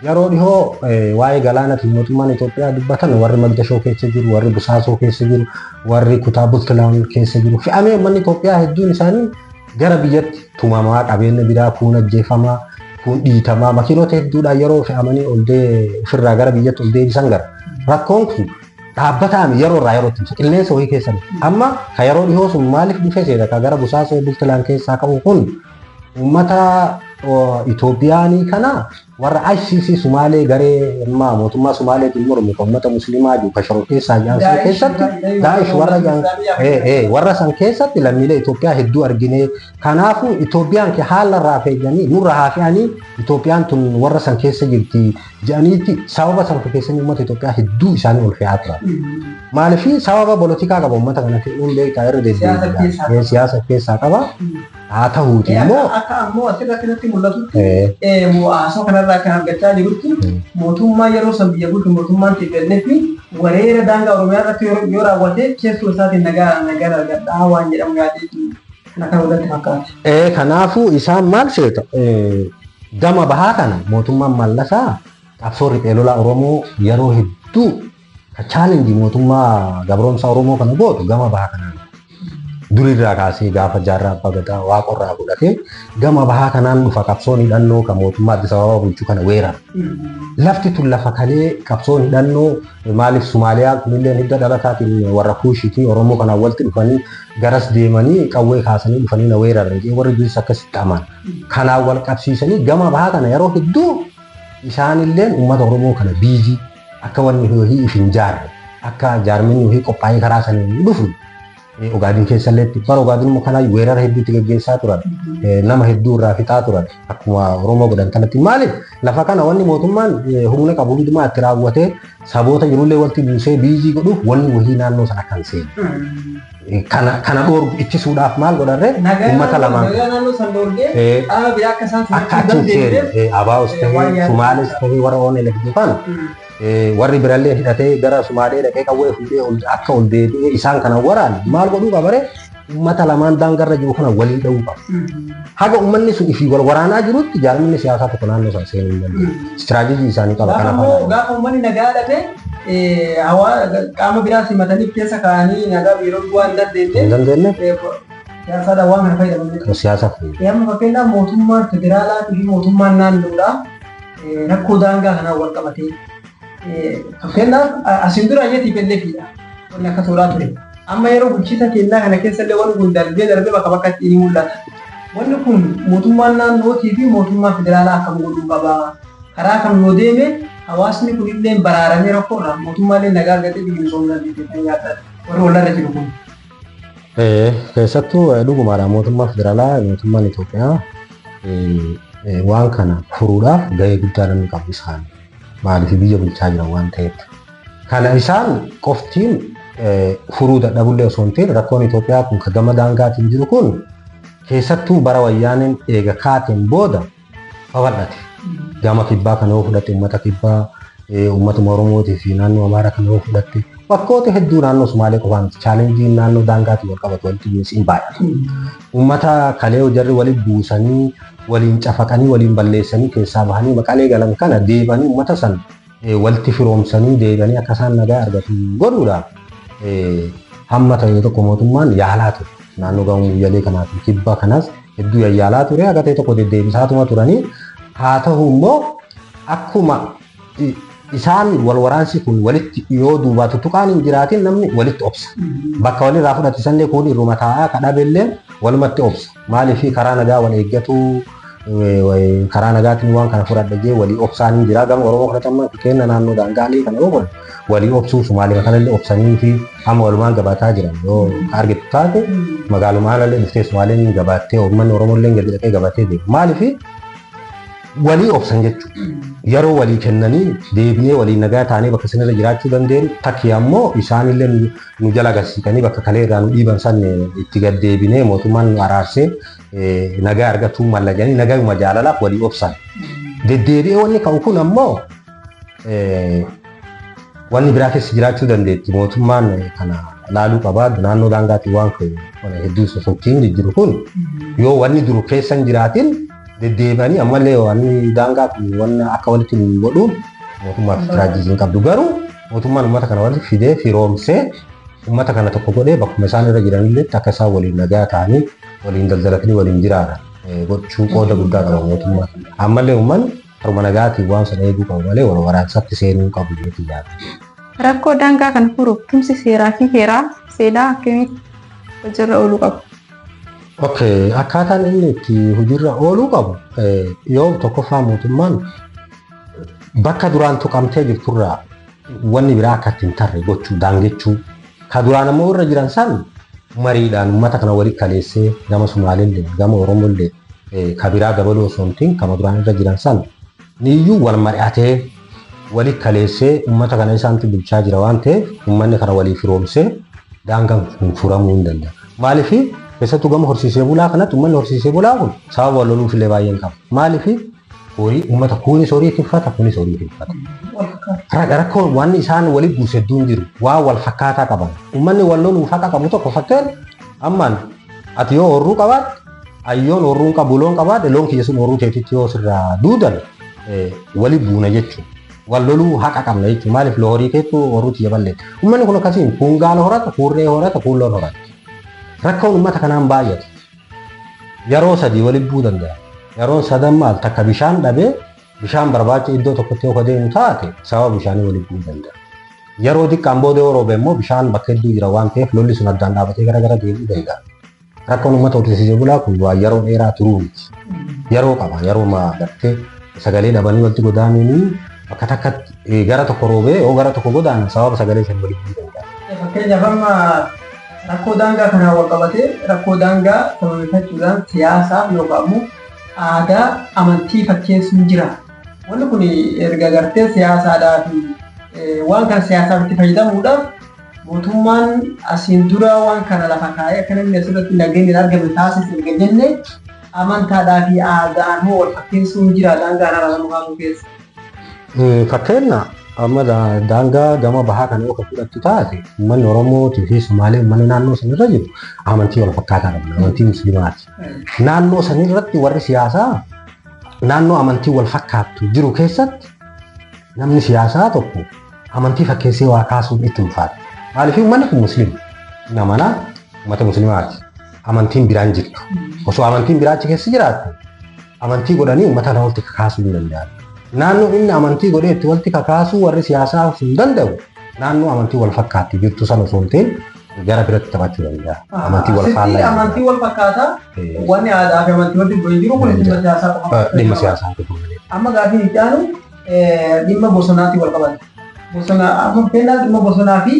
yeroo dhihoo waa'ee galaanaatiin mootummaan Itoophiyaa dubbatan warri Magdashoo keessa jiru, warri Busaasoo keessa jiru, warri kutaa Bultilaan keessa jiru. Fe'amee uummanni Itoophiyaa hedduun isaanii gara biyyatti tumamaa qabeenya biraa kuun ajjeefamaa kun dhiitamaa makiinota hedduudhaan yeroo fe'amanii ol ofirraa gara biyyatti ol deebisan gara. Rakkoon kun dhaabbataan yeroo irraa yerootti qilleensa wayii keessa amma ka yeroo dhihoo sun maaliif dhufe seeta ka gara Busaasoo Bultilaan keessaa ka'u kun uummata Itoophiyaanii kana warra ICC Sumaalee garee ammaa mootummaa Sumaaleetiin mormu kan uummata Musliimaa jiru kan shororkeessaa jiran san keessatti Daa'ish warra jiran warra san keessatti lammiilee Itoophiyaa hedduu argine. Kanaafuu Itoophiyaan haala irraa fe'anii nurra haa fe'anii Itoophiyaan tun warra san keessa jirti jedhaniitti sababa san keessanii uummata Itoophiyaa hedduu isaanii ol fe'aa turan. Maaliif sababa polotikaa qaba uummata kana fe'uun beektaa irra deddeebi'a. Siyaasa keessaa qaba. Haa ta'uuti immoo. Akka ammoo asirratti natti mul'atutti haasoo kanarraa kan argachaa jirutti mootummaa yeroo san biyya bulchu mootummaan TPLF wareera daangaa Oromiyaa irratti yoo raawwate keessoo isaatiin nagaa nagaa argadhaa waan jedhamu yaadee kan akka walitti fakkaate. Kanaafuu isaan maal seeta gama bahaa kana mootummaan Mallasaa qabsoo riphee lolaa Oromoo yeroo hedduu ka chaalenjii mootummaa gabroomsaa Oromoo kana gootu gama bahaa kanaan durirraa kaasee gaafa jaarraa abbaa gadaa waaqorraa fudhatee gama bahaa kanaan dhufa qabsoon hidhannoo kan mootummaa Addis Ababa bulchuu kana weerara. Lafti tun lafa kalee qabsoon hidhannoo maaliif Somaaliyaa kunillee hidda dhalataatiin warra Kuushiitii Oromoo kanaan walitti dhufanii garas deemanii qawwee kaasanii dhufanii na weeraran jedhee warri duris akkasitti aman. Kanaan wal qabsiisanii gama bahaa kana yeroo hedduu isaanilleen uummata Oromoo kana biizii akka wanni hojii if hin jaarre akka jaarminni hojii qophaa'ee karaa saniin dhufu Ogaadin keessallee bara Ogaadin immoo kanaa weerara hedduutti gaggeessaa turan nama hedduu irraa fixaa turan akkuma Oromoo godhan kanatti maaliif lafa kana wanni mootummaan humna qabu hundumaa itti raawwatee saboota jirullee walitti buusee biizii godhuuf wanni wahii naannoo sana kan seenu. Kana dhoorgu ittisuudhaaf maal godharree uummata lamaan akka achi hin seenne Abaa'us ta'ee Sumaales ta'ee warra ONLF kana warri birallee hidhatee gara Sumaalee dhaqee qawwee fuudhee akka ol deebi'ee isaan kana waraane maal godhuu qaba ree uummata lamaan daangarra jiru kana waliin dha'uu qaba. Haga uummanni sun ifii wal waraanaa jirutti jaarminni siyaasaa tokko naannoo sana seenuu hin danda'u. Istiraatejii isaanii qaba kana faana. Gaafa uummanni nagaa dhabee qaama biraa simatanii keessa kaa'anii nagaa yeroo bu'aa hin dandeenye. Hin dandeenye. Siyaasaadhaan waan kana fayyadamu. Siyaasa fayyadamu. Amma fakkeenyaaf mootummaan federaalaa fi mootummaan naannoodhaa rakkoo daangaa kanaan wal qabatee fakkeenyaaf asiin dura ayyee TPLFidha. Wanni akka toolaa ture. Amma yeroo bulchiinsa keenyaa kana keessallee wanni kun darbee darbee bakka bakkatti ni mul'ata. Wanni kun mootummaan naannootii fi mootummaan federaalaa akkam godhuu qaba? Karaa kam yoo deeme hawaasni kunillee baraaramee rakkoorraa mootummaallee nagaa argatee biyyi misoomuu dandeenya kan yaaddan warri wallarra jiru kun. Keessattuu dhugumaadha mootummaa federaalaa mootummaan Itoophiyaa waan kana furuudhaaf gahee guddaa namni qabu isaan maaliif biyya bulchaa jiran waan ta'eef. Kana isaan qoftiin furuu dadhabullee osoo hin ta'in rakkoon Itoophiyaa kun ka gama daangaatiin jiru kun keessattuu bara wayyaaneen eega kaateen booda babal'ate. Gama kibbaa kana yoo fudhatte uummata kibbaa uummatuma Oromootii fi naannoo Amaaraa kana yoo fudhatte bakkoota hedduu naannoo Sumaalee qofaa miti challengeiin naannoo daangaatiin wal qabatu walitti bu'iinsi hin baay'atu. Uummata kalee jarri waliin buusanii waliin cafaqanii waliin balleessanii keessaa bahanii maqalee galan kana deebanii uummata san walitti firoomsanii deebanii akka isaan nagaa argatan godhuudhaaf hamma ta'e tokko mootummaan yaalaa ture. Naannoo gama Muyyalee kanaa fi kibba kanas hedduu yaalaa ture akka ta'e tokko deddeebisaatuma turanii haa ta'u immoo akkuma isaan wal waraansi kun walitti yoo duubaa tuttuqaan hin jiraatin namni walitti obsa. Bakka walirraa fudhate sanillee kun irruma taa'aa kadhabeellee walumatti obsa. Maaliif karaa nagaa wal eeggatu karaa nagaatiin waan kana fudhadha jee walii obsaan hin jira. Gama Oromoo kanatti amma fakkeenya naannoo daangaalee kana yoo godhan walii obsuu Sumaalee kanallee obsanii fi amma walumaan gabaataa jiran yoo argitu taate magaaluma alallee dhuftee Sumaaleen gabaattee uummanni Oromoo illee gadi dhaqee gabatee deema. Maaliif walii obsan jechuudha. Yeroo walii kennanii deebinee walii nagaa taanee bakka sanarra jiraachuu dandeenyu takki ammoo isaanillee nu jala agarsiisanii bakka kalee irraa nu dhiiban san itti gad deebinee mootummaan nu araarsee nagaa argatuu malla jedhanii nagayuma jaalalaaf walii obsan. Deddeebi'ee wanni ka'u kun ammoo wanni biraa keessa jiraachuu dandeetti. Mootummaan kana laaluu qabaa naannoo daangaatiin waan ka'u hedduu sosochiin jijjiru kun yoo wanni duru keessa hin jiraatin deddeebi'anii ammallee wanni daangaa kun wanna akka walitti nu godhuun mootummaaf istiraateejii hin qabdu. Garuu mootummaan uummata kana walitti fidee firoomsee uummata kana tokko godhee bakkuma isaan irra jiranillee akka isaan waliin nagaa ta'anii waliin daldalatanii waliin jiraatan gochuu qooda guddaa qaba mootummaan. Ammallee uummanni haruma nagaatiin waan sana eeguu qabu malee wal waraansatti seenuu qabu jechuudha yaada. Rakkoo daangaa kana furuuf tumsi seeraa fi heeraa seenaa akkamitti hojiirra ooluu qabu? Okay, akkaataan inni itti hojiirra ooluu qabu yoo tokkoffaa mootummaan bakka duraan tuqamtee jirturraa wanni biraa akka ittiin tarre gochuu daangechuu ka duraan ammoo irra jiran san mariidhaan uummata kana walitti kaleessee gama Sumaaleellee gama Oromoollee ka biraa dabaluu osoo hin ta'in kama duraan irra jiran san niyyuu wal mari'atee walitti kaleessee uummata kana isaantu bulchaa jira waan ta'eef uummanni kana walii firoomsee daangaan kun furamuu hin danda'a. Maaliif keessattuu gama horsiisee bulaa kanatti uummanni horsiisee bulaa kun sababa wal loluuf illee baay'een qaba. Maaliif horii uummata kunis horii tiffata kunis horii tiffata. Rakkoon wanni isaan walitti buuse hedduun jiru waan wal fakkaataa qaban. Uummanni wal loluuf haqa qabu tokko fakkeenya ammaan ati yoo horruu qabaatte ayyoon horruun qabu loon qabaate loon kiyya sun horruu teetitti yoo sirraa duudan wali buuna jechuudha. Wal loluu haqa qabna jechuudha. Maaliif horii keettu horruu tiyya balleessa. Uummanni kun akkasiin kun gaala horata, kun re'ee horata, kun loon horata. Rakkoon uummata kanaan baay'ata. Yeroo sadii walitti bu'uu danda'a. Yeroon sadan maal takka bishaan dhabee bishaan barbaacha iddoo tokkotti yoo deemu taate sababa bishaanii walitti bu'uu danda'a. Yeroo xiqqaan booda yoo roobe immoo bishaan bakka hedduu jira waan ta'eef lolli sun addaan dhaabatee gara gara deemuu danda'a. Rakkoon uummata horsiisee bulaa kun waa yeroo dheeraa turuu miti. Yeroo qaba yeroo gartee sagalee dhabanii walitti godaananii bakka takkatti gara tokko roobee yoo gara tokko godaanan sababa sagalee san walitti bu'uu danda'a. Fakkeenyaaf amma rakkoo daangaa kanaan wal qabatee rakkoo daangaa sababeeffachuudhaan siyaasaaf yookaan immoo aadaa amantii fakkeessuun jira. Wanni kun erga gartee siyaasaadhaa fi waan kana siyaasaaf itti fayyadamuudhaaf mootummaan asiin dura waan kana lafa kaa'ee akka namni asirratti nageenyi hin argamne taasise erga jenne amantaadhaa fi aadaan moo wal fakkeessuun jira daangaa araarama kaasuu keessa. Fakkeenya amma daangaa gama bahaa kana yoo fudhattu taate uummanni Oromootii fi Sumaalee uummanni naannoo sanirra jiru amantii wal fakkaataa qabna. Amantii Musliimaati. Naannoo sanirratti warri siyaasaa naannoo amantii wal fakkaattu jiru keessatti namni siyaasaa tokko amantii fakkeessee waa kaasuun itti ulfaata. Maaliif uummanni kun Musliima. Namana uummata Musliimaati. Amantiin biraan jirtu. Osoo amantiin biraa achi keessa jiraattu amantii godhanii uummata kana walitti kakaasuu hin danda'an. Naannoo inni amantii godhee itti walitti kakaasuu warri siyaasaa hin danda'u. Naannoo amantii wal fakkaatti jirtu sana osoo hin ta'in Gara biratti taphachuu danda'a. Amantii wal faallaa. Amantii wal fakkaataa wanni aadaa fi amantii walitti bu'ee jiru kun dhimma siyaasaa qofa. Dhimma siyaasaa qofa malee. Amma gaafiin itti aanu dhimma bosonaatiin wal qabata. Bosona amma fakkeenyaaf dhimma bosonaa fi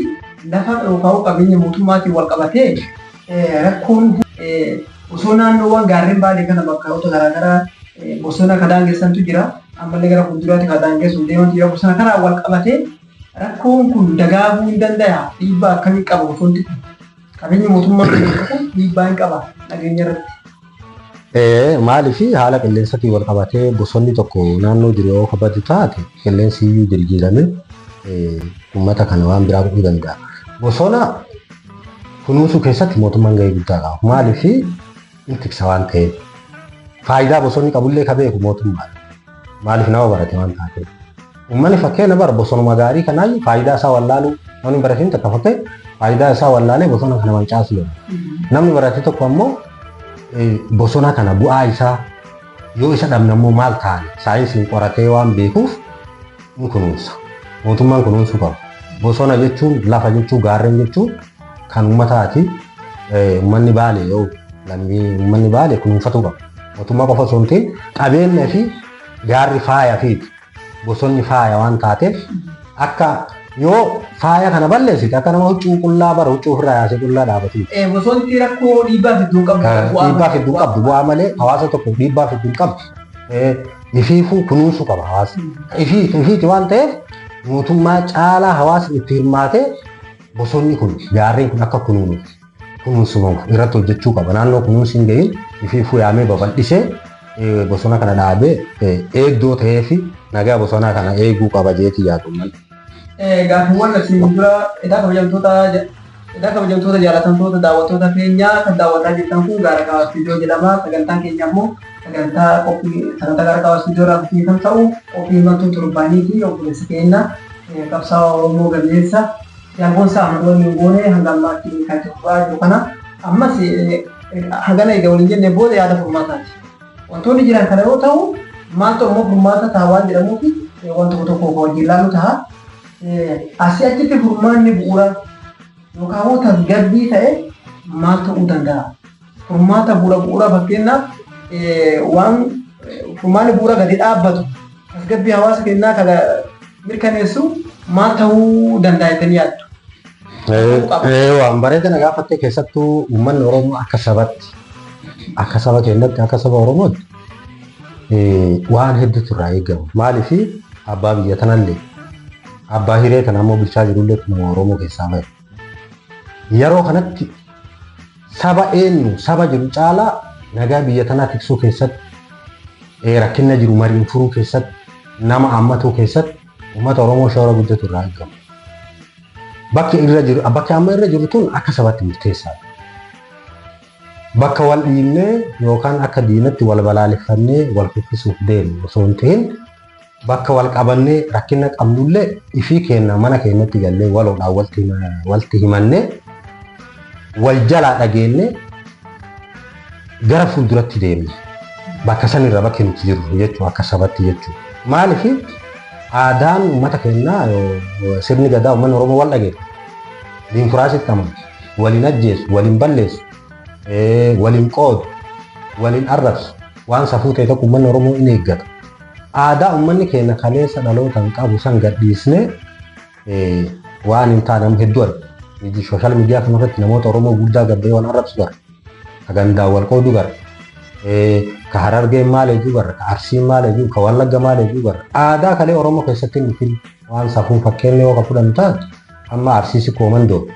lafa yookaan qabeenya mootummaatiin wal qabatee rakkoon osoo naannoowwan gaarreen Baalee kana bakkoota garaagaraa bosona kan daangessantu jira. Ammallee gara fuulduraatti kan daangessuuf deemantu jira. Bosona kanaan wal qabatee rakkoon kun dagaaguu hin danda'a. Dhiibbaa akkamii qaba bosonni kun? Qabeenyi mootummaa kun dhiibbaa hin qaba nageenya irratti. Maaliif haala qilleensaatiin wal qabatee bosonni tokko naannoo jiru yoo kabaju taate qilleensi iyyuu jijjiirame uummata kana waan biraa godhuu danda'a. Bosona kunuunsuu keessatti mootummaan gahee guddaa qaba. Maaliif inni tiksa waan ta'eef. Faayidaa bosonni qabullee ka beeku mootummaadha. Maaliif nama barate waan taateef. Uummanni fakkeenya bara bosonuma gaarii kanaayyuu faayidaa isaa wallaaluu namni baratiin takka fakkee faayidaa isaa wallaalee bosona kana mancaasuu danda'a. Namni barate tokko ammoo bosona kana bu'aa isaa yoo isa dhabne ammoo maal taane saayinsiin qoratee waan beekuuf ni kunuunsa. Mootummaan kunuunsuu qaba. Bosona jechuun lafa jechuun gaarreen jechuun kan uummataati. Uummanni Baalee yoo lammii uummanni Baalee kunuunfatuu qaba. Mootummaa qofa osoo hin ta'in qabeenya fi gaarri faaya fiiti. Bosonni faaya waan taateef akka yoo faaya kana balleessite akka nama huccuu qullaa bara huccuu ofirraa yaasee qullaa dhaabatu. Bosonni rakkoo dhiibbaa fiduu hin qabdu. Dhiibbaa fiduu hin qabdu bu'aa malee hawaasa tokko dhiibbaa fiduu hin qabdu. Ifiifuu kunuunsuu qaba hawaasni. Ifiiti waan ta'eef mootummaa caalaa hawaasni itti hirmaatee bosonni kun gaarreen kun akka kunuunuuf kunuunsumamu irratti hojjechuu qaba. Naannoo kunuunsi hin gahin ifiifuu yaamee babal'isee bosona kana dhaabee eegdoo ta'ee fi nagaa bosonaa kana eeguu qaba jeetii yaadu malee. Gaaffiiwwan asiin dura edaa kabajamtoota jaalatamtoota daawwattoota keenyaa kan daawwataa jirtan kun Gaara Kaawaa Istuudiyoo jedhama. Sagantaan keenya immoo sagantaa qophii sagantaa Gaara Kaawaa Istuudiyoo irraa qophii kan ta'u qophii himattuu torbaanii fi obboleessa keenya qabsaa'aa Oromoo gameessa Jaalboonsaa Ahmad waliin goone hanga ammaatti kan itti fufaa jiru kana ammas hagana egaa waliin jennee booda yaada furmaataati. Wantoonni jiran kana yoo ta'u maaltu ammoo furmaata ta'a waan jedhamuuf waan tokko tokko wajjin ilaallu ta'a. Asii achitti furmaanni bu'uura yookaan immoo tasgabbii ta'e maal ta'uu danda'a? Furmaata bu'uura fakkeenyaaf waan furmaanni bu'uura gadi dhaabbatu tasgabbii hawaasa keenyaa kan mirkaneessu maal ta'uu danda'a jettanii yaaddu? Waan bareeda gaafatte keessattuu uummanni Oromoo akka sabatti akka saba keenyatti akka saba Oromootti waan hedduutu irraa eegamu. Maaliif abbaa biyya tanallee abbaa hiree kana ammoo bulchaa jirullee nama Oromoo keessaa bahe. Yeroo kanatti saba eenyu saba jiru caalaa nagaa biyya tanaa tiksuu keessatti rakkina jiru mariin furuu keessatti nama hammatuu keessatti uummata Oromoo shoora guddatu irraa eegamu. Bakki irra jiru bakki amma irra jiru tun akka sabatti murteessaadha. Bakka wal dhiibnee yookaan akka diinatti wal balaaleffannee wal kuffisuuf deemnu osoo hin ta'in bakka wal qabannee rakkina qabnullee ifii keenya mana keenyatti gallee waloodhaan walti himannee wal jalaa dhageennee gara fuulduratti deemna. Bakka sanirra bakki nuti jirru jechuudha akka sabatti jechuudha. Maaliif aadaan uummata keenyaa sirni gadaa uummanni Oromoo wal dhageessa. Diimokiraasiitti amanu, waliin ajjeesu, waliin balleessu, waliin qoodu, waliin arrabsu, waan safuu ta'e tokko uummanni Oromoo in eeggata. Aadaa uummanni keenya kaleessa dhalootaan qabu san gadhiisnee waan hin taane amma hedduu arga. Sooshaal miidiyaa kanarratti namoota Oromoo guddaa gabbee waan arrabsu gara. Ka gandaan wal qoodu gara. Ka Harargeen maal jechuu gara. Ka Arsiin maal jechuu, ka Wallagga maal jechuu gara. Aadaa kalee Oromoo keessatti hin dhufin waan safuu fakkeenya yoo ka fudhannu taate amma Arsiisi koomandoo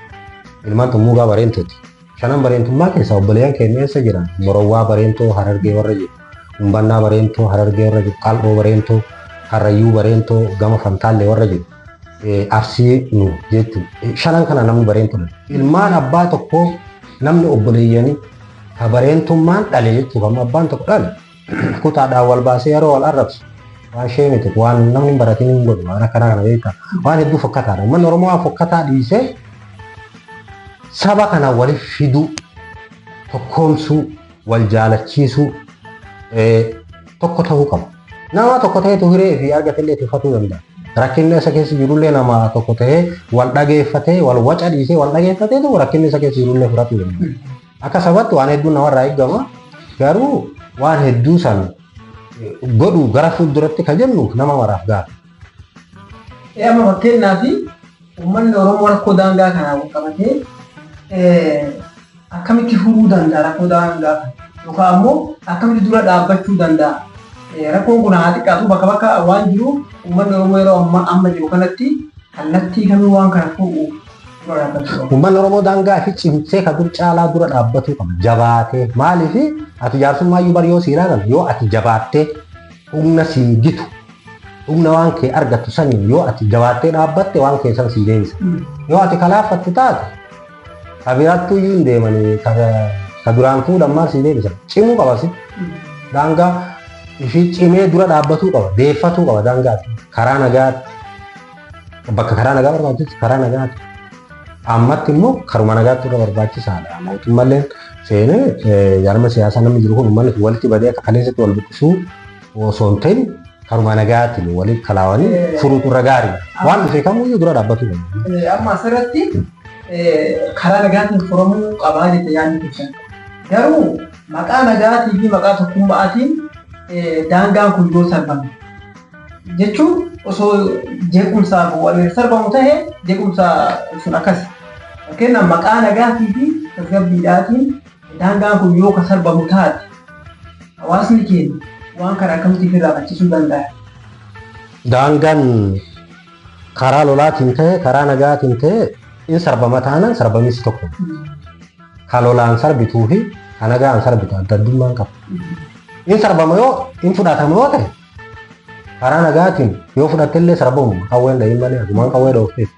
ilmaan Tummuugaa Bareentooti. Shanan Bareentummaa keessaa obboleeyyan keenya eessa jiran? Morowwaa Bareentoo Harargee warra jiru. Humbannaa Bareentoo Harargee warra jiru. Qal'oo Bareentoo Karrayyuu Bareentoo gama Fantaallee warra jiru. Arsii nu jechuudha. Shanan kana namni Bareentoo. Ilmaan abbaa tokkoo namni obboleeyyanii ka Bareentummaan dhale jechuudha. Amma abbaan tokko dhale kutaadhaan wal baasee yeroo wal arrabsu waan ishee miti waan namni hin baratin hin godhu waan akkanaa kana beektaa waan hedduu fokkataadha. Uummanni Oromoo waan fokkataa dhiisee saba kana waliif fiduu, tokkoomsuu, wal jaalachiisuu, tokko ta'uu qaba. Nama tokko ta'etu hiree fi argatellee tiffatuu danda'a. Rakkinni isa keessa jirullee nama tokko ta'ee wal dhageeffatee wal waca dhiisee wal dhageeffatee rakkinni isa keessa jirullee fudhachuu danda'a. Akka sabatti waan hedduun namarraa eegama. Garuu waan hedduu san godhu gara fuulduratti kan jennu nama maraaf gaara. Amma fakkeenyaaf uummanni Oromoo rakkoo daangaa kanaa wal qabatee akkamitti furuu danda'a rakkoo daangaa kana yookaan ammoo akkamitti dura dhaabbachuu danda'a. Rakkoon kun haa xiqqaatu bakka bakka waan jiru uummanni Oromoo yeroo amma jiru kanatti kallattii kamii waan kana furuuf dura dhaabbachuu qaba. Uummanni Oromoo daangaa fi cimsee kan dur caalaa dura dhaabbatuu qaba. Jabaatee maaliif ati jaarsummaa bar yoo siiraa kan yoo ati jabaattee humna siin gitu humna waan kee argattu saniin yoo ati jabaattee dhaabbatte waan kee san sii deebisa. Yoo ati kalaaffattu taate ka biraattu iyyuu hin deemanii ka duraan fuudhan maal sii deebisa. Cimuu qaba si. Daangaa ishii cimee dura dhaabbatuu qaba. Deeffatuu qaba daangaatti. Karaa nagaatti. Bakka karaa nagaa barbaachisu karaa nagaatti. Ammatti immoo karuma nagaatti irra barbaachisaadha. Mootummaallee seenee jaarma siyaasaa namni jiru kun uummanni kun walitti badee akka kaleessatti wal buqqisuu osoo hin ta'in karuma nagaatiin walitti kalaawanii furuutu irra gaariidha. Waan dhufe kamuyyuu dura dhaabbatuu qaba. Amma asirratti karaa nagaatiin furamuu qabaa jette yaadni keessan. Garuu maqaa nagaatii fi maqaa tokkummaatiin daangaan kun yoo sarbame jechuun osoo jeequmsaaf wal sarbamu ta'e jeequmsa sun akkas. Fakkeenyaaf maqaa nagaatii fi tasgabbiidhaatiin daangaan kun yoo ka sarbamu taate hawaasni keenya waan kana akkamitti ofirraa faccisuu danda'a? Daangaan karaa lolaatiin ta'e karaa nagaatiin ta'e in sarbama taanaan sarbamiinsi tokko. Ka lolaan sarbituu fi ka nagaan sarbitu adda addummaan qaba. In sarbama yoo in fudhatama yoo ta'e karaa nagaatiin yoo fudhattellee sarbamu qawween dhahin malee asumaan qawwee dhoofteef.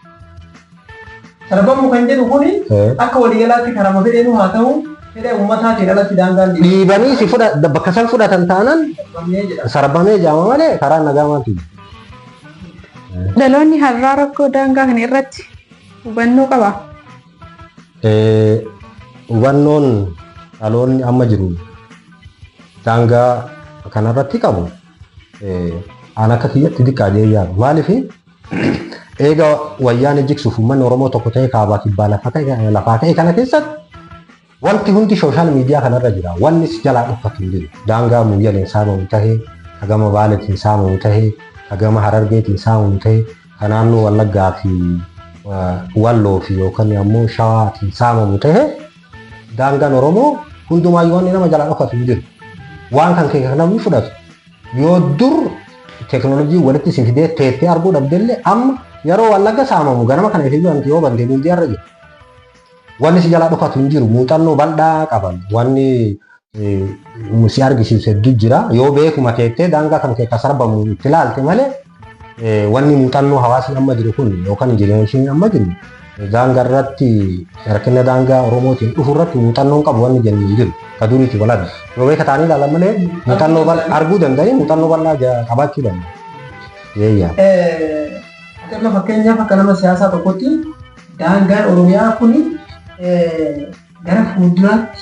Sarbamu kan jedhu kuni akka waliigalaatti karama fedheenu haa ta'u fedha uummataatiin alatti daangaan Dhiibanii si fudha bakka san fudhatan taanaan sarbamee jedhama. Sarbamee jaama malee karaa nagaa maaltu jira. Dhaloonni har'aa rakkoo daangaa kana irratti hubannoo qabaa? Hubannoon dhaloonni amma jiru daangaa kanarratti qabu an akka kiyyatti xiqqaa jedhee yaadu. Maaliif eega wayyaanee jigsuuf uummanni Oromoo tokko ta'ee kaabaa kibbaa lafaa ka'e kana keessatti wanti hundi social media kanarra jira. Wanni si jalaa dhokfatu hin jiru. Daangaa Muyyaleen saamamu tahee, ka gama Baaleetiin saamamu tahee, ka gama Harargeetiin saamamu tahee, ka naannoo Wallaggaa fi Walloo fi yookaan ammoo Shawaatiin saamamu tahee daangaan Oromoo hundumaayyuu wanni nama jalaa dhokfatu hin jiru. Waan kan kee kan namni fudhatu yoo dur teekinooloojii walitti si fidee teettee arguu dhabdellee amma yeroo Wallagga saamamu ganama kana ifii wanti yoo bante miidiyaarra jira. Wanni si jalaa dhokfatu hin jiru. Muuxannoo bal'aa qaban. Wanni si argisiisu hedduu jira. Yoo beekuma teettee daangaa kan kee ka sarbamu itti ilaalte malee wanni muuxannoo hawaasni amma jiru kun yookaan jenereeshiniin amma jiru daangaa irratti rakkina daangaa Oromootiin dhufu irratti muuxannoon qabu wanni jennu hin jiru. Ka duriiti wal argu. Yoo beeka ta'anii ilaalan malee muuxannoo bal'aa arguu danda'anii muuxannoo bal'aa qabaachuu danda'u. Yeeyyaa. Ati amma fakkeenyaaf akka nama siyaasaa tokkotti daangaan Oromiyaa kuni gara fuulduraatti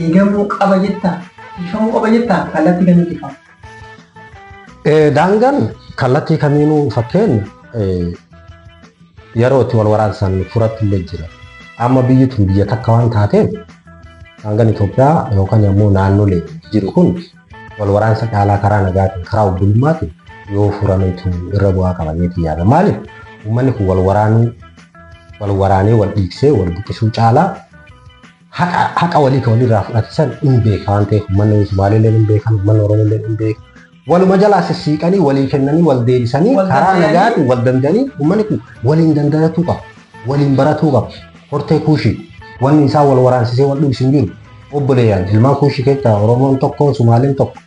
eegamuu qaba jettaa? Tiifamuu qaba jettaa? Kallattii kamiin tiifama? Daangaan kallattii kamiinuu fakkeenya yeroo itti wal waraansan furatti illee jira. Amma biyyi tun biyya takka waan taateef daangaan Itoophiyaa yookaan ammoo naannolee jiru kun wal waraansa caalaa karaa nagaatiin karaa obbolummaatiin yoo furameetu irra bu'aa qaba jeetii yaada. Maaliif uummanni kun wal waraanuu wal waraanee wal dhiigsee wal buqqisuu caalaa haqa walii kan walirraa fudhate san hin beeka waan ta'eef uummanni Somaaliillee hin beekan uummanni Oromollee hin beeka. Waluma jalaa sissiiqanii walii kennanii wal deebisanii karaa nagaatiin wal danda'anii uummanni kun waliin danda'atuu qaba. Waliin baratuu qaba. Hortee kuushii wanni isaa wal waraansisee wal dhugsu hin jiru. Obboleeyyan ilmaan kuushii keessa Oromoon tokko Somaaliin tokko.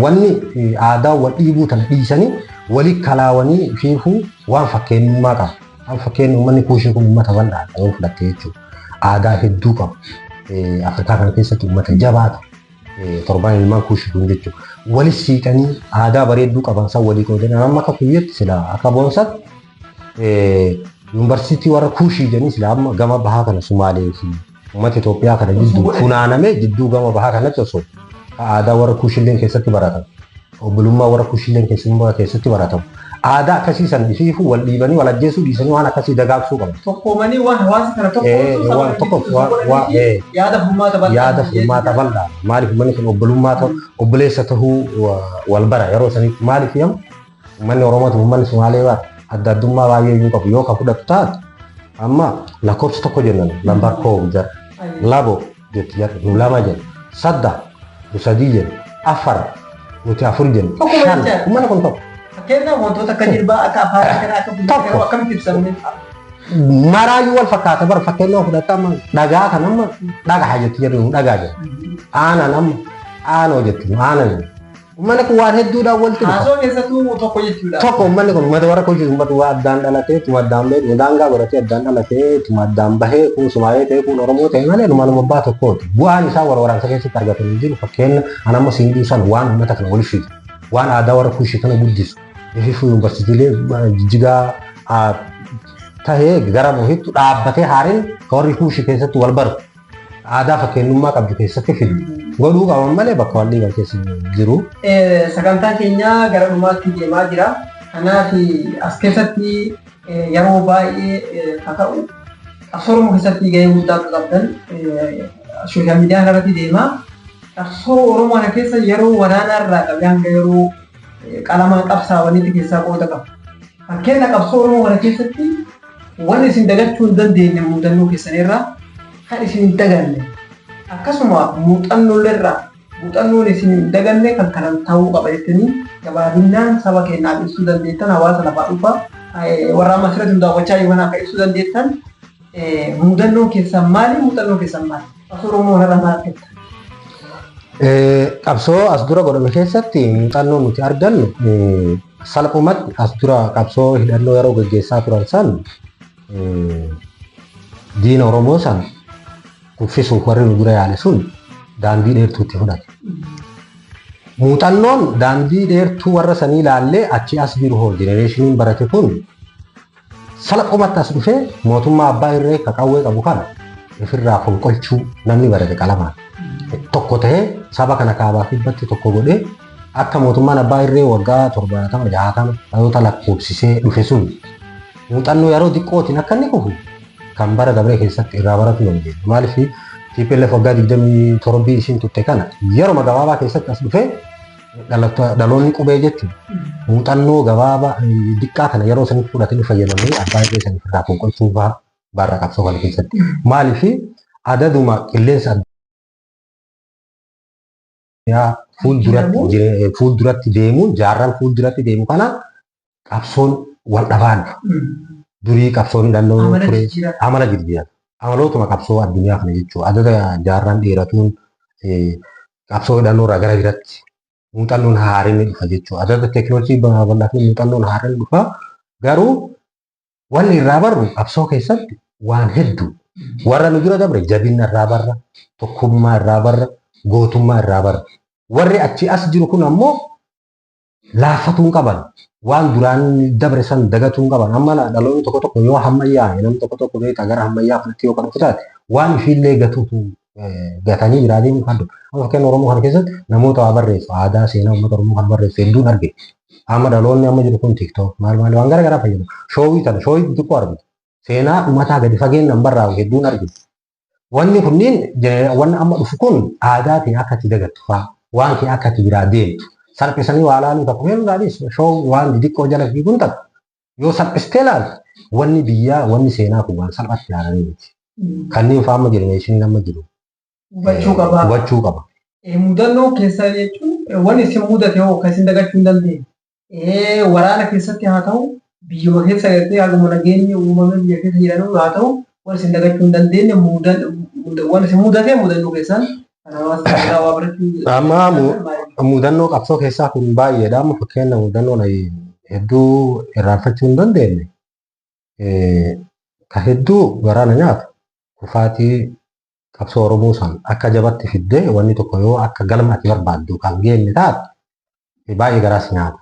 Wanni aadaa wal dhiibuu tana dhiisanii walii kalaawanii fiifuu waan fakkeenyummaa qaba. Waan fakkeenya uummanni kuushii kun uummata bal'aadha yoo fudhatte jechuudha. Aadaa hedduu qaba. Afrikaa kana keessatti uummata jabaata. Torbaan ilmaan kuushii kun jechuudha. Wali siiqanii aadaa bareedduu qaban san walii qoodanii amma akka kuyyeetti sila akka boonsatti yuunivarsiitii warra kuushii jedhanii sila amma gama bahaa kana Sumaalee fi uummata Itoophiyaa kana jidduu funaanamee jidduu gama bahaa kanatti osoo aadaa warra kuushilleen keessatti baratamu. Obbolummaa warra kuushilleen keessatti baratamu. Aadaa akkasii san ifiifuu wal dhiibanii wal ajjeesuu dhiisanii waan akkasii dagaagsuu qaban. Tokkoomanii waan hawaasa kana tokkoomsuu Waan tokko yaada furmaata bal'aa. Yaada furmaata bal'aa. Maaliif uummanni kun obbolummaa ta'u obboleessa tahuu wal bara yeroo sanitti maaliif yamu uummanni Oromoo uummanni Sumaalee bara adda addummaa baay'ee iyyuu qabu yoo ka fudhatu taate amma lakkoofsa tokko jennan lambar koo jara labo jetti jara nu lama jenna sadda nu sadii jenna afar nuti afur jenna shan uummanni kun tokko. Fakkeenyaaf wantoota akka jilbaa akka afaan kana akka funyaan akkamitti ibsamne. Maraayyuu wal fakkaata bara fakkeenyaaf fudhatta amma dhagaa kan amma dhagaa jetti jedhu dhagaa jedhu. Aanan amma aanoo jetti aanan jedhu. Uummanni kun waan hedduudhaan walitti dhufa. Haasoo keessattuu tokko jechuudha. Tokko uummanni kun uummata warra kuushi uummata waa addaan dhalatee tuma addaan bahee tuma daangaa godhatee addaan dhalatee tuma addaan bahee kun Sumaalee ta'e kun Oromoo ta'e malee numa nama abbaa tokkooti. Bu'aan isaa wal waraansa keessatti argatanii jiru fakkeenya an amma siin dhiisan waan uummata kana wal fidu waan aadaa warra kuushi kana guddisu. Ifiifuu yuunivarsiitiilee Jijjigaa tahee gara bohitti dhaabbatee haariin warri kuushi keessatti wal baru aadaa fakkeenyummaa qabdu keessatti fidu. Godhuu qaban malee bakka wal dhiiban keessa jiru. Sagantaan keenya gara dhumaatti deemaa jira. Kanaaf as keessatti yeroo baay'ee haa ta'u qabsoo Oromoo keessatti gahee guddaa akka qabdan sooshaal miidiyaa kanarratti deema. Qabsoo Oromoo kana keessa yeroo waraanaa irraa qabee hanga yeroo qalamaan qabsaa'anitti keessaa qooda qabu. Fakkeenya qabsoo Oromoo kana keessatti wanni isin dagachuu hin dandeenye muuxannoo keessanirraa kan isin hin daganne akkasuma muuxannoolleerraa muuxannoon isin hin daganne kan kanan ta'uu qaba jettanii gabaabinaan saba keenyaaf ibsuu dandeettan hawaasa lafaa dhufaa warra amma asirratti nu daawwachaa jiru kanaaf ibsuu dandeettan muuxannoon keessan maali muuxannoon keessan maali qabsoo Oromoo kanarraa maal argattan? Qabsoo as dura godhame keessatti muuxannoo nuti argannu salphumatti as dura qabsoo hidhannoo yeroo gaggeessaa turan san diina Oromoo san kuffisuuf warri nu dura yaale sun daandii dheertuutti fudhate. Muuxannoon daandii dheertuu warra sanii ilaallee achi as jiru hoo jenereeshiniin barate kun salphumatti as dhufee mootummaa abbaa irree ka qawwee qabu kana ofirraa fonqolchuu namni barate qalamaan. Tokko ta'ee saba kana kaabaa kibbatti tokko godhee akka mootummaan abbaa irree waggaa 70 60 dhaloota lakkoofsisee dhufe sun muuxannoo yeroo xiqqootiin akka inni kufu kan bara dabree keessatti irraa baratu dandeenya. Maaliif TPLF waggaa 27 ishiin turte kana yeroo gabaabaa keessatti as dhufee dhaloonni qubee jechuun muuxannoo gabaabaa xiqqaa kana yeroo sanitti fudhatanii fayyadamanii abbaa irree saniif irraa fonqolchuu fa'aa barra qabsoo kana keessatti. Maaliif adaduma qilleensa addunyaa fuulduratti deemuun jaarraan fuulduratti deemu kana qabsoon wal dhabaan durii qabsoon hidhannoo ture amala jijjiirata. Amalootuma qabsoo addunyaa kana jechuudha. Adada jaarraan dheeratuun qabsoo hidhannoo irraa gara biraatti muuxannoon haaraan ni dhufa jechuudha. Adada teekinooloojii babal'aa fi muuxannoon haaraan dhufa. Garuu wanni irraa barru qabsoo keessatti waan hedduu warra nu dura dabre jabina irraa barra, tokkummaa irraa barra, gootummaa irraa barra. Warri achi as jiru kun ammoo laaffatuu hin qaban. Waan duraan dabre san dagatuu hin qaban. Amma dhaloonni tokko tokko yoo hammayyaa namni tokko tokko beektaa gara hammayyaa kanatti yoo kan dhufu taate waan ifiillee gatuutu gatanii biraa deemuu kan dhufu. Amma fakkeenya Oromoo kana keessatti namoota waa barreessu aadaa seenaa uummata Oromoo kana barreessu hedduun arge. Amma dhaloonni amma jiru kun TikTok maal maal waan gara garaa fayyadamu. Shoowii tana shoowii xixiqqoo argina. Seenaa uummataa gadi fageenyaan barraa'u hedduun argina. Wanni kunniin wanni amma dhufu kun aadaa kee akka itti dagattu fa'aa waan kee akka itti biraa deemtu salphisanii waa laaluu tokko heeruu ilaalis shoo waan xixiqqoo jala fiiguun takka yoo salphistee ilaalte wanni biyyaa wanni seenaa kun waan salphatti ilaalanii miti. Kanneen fa'aa amma jenereeshiniin amma jiru. Hubachuu qaba. Hubachuu qaba. Mudannoo keessa jechuun wanni isin mudate hoo kan isin dagachuu hin dandeenye. Waraana keessatti haa ta'u biyyuma keessa gartee haguma nageenyi uumame biyya keessa jiran haa ta'u wanni isin dagachuu hin dandeenye wanni isin mudate mudannoo keessan kan hawaasa irraa waa barachuu. Amma mudannoo qabsoo keessaa kun baay'eedha. Amma fakkeenya mudannoon hedduu irraanfachuu hin dandeenye. Ka hedduu waraana nyaatu kufaatii qabsoo Oromoo san akka jabatti fiddee wanni tokko yoo akka galma ati barbaaddu kan geenne taate baay'ee garaas nyaata.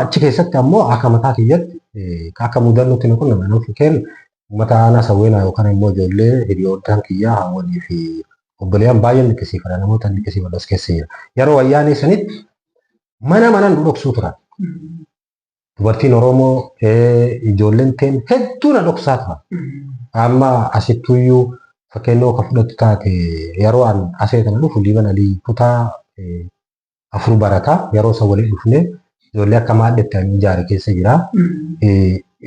Achi keessatti ammoo akka mataa kiyyatti akka mudannootti nu qunname nuuf kennu uummata aanaa sawweenaa yookaan immoo ijoollee hiriyoottan kiyyaa hawwanii fi obboleeyyan baay'een liqisiifadha namoota liqisiifadha as keessa jira. Yeroo wayyaanee sanitti mana manaan nu dhoksuu turan. Dubartiin Oromoo ijoolleen teen hedduu na dhoksaa turan. Amma asittuyyuu fakkeenyaa akka fudhattu taate yeroo an asee kana dhufu Liiban Alii kutaa 4 barataa yeroo isa waliin dhufne ijoollee akka maaddetti an ijaare keessa jira.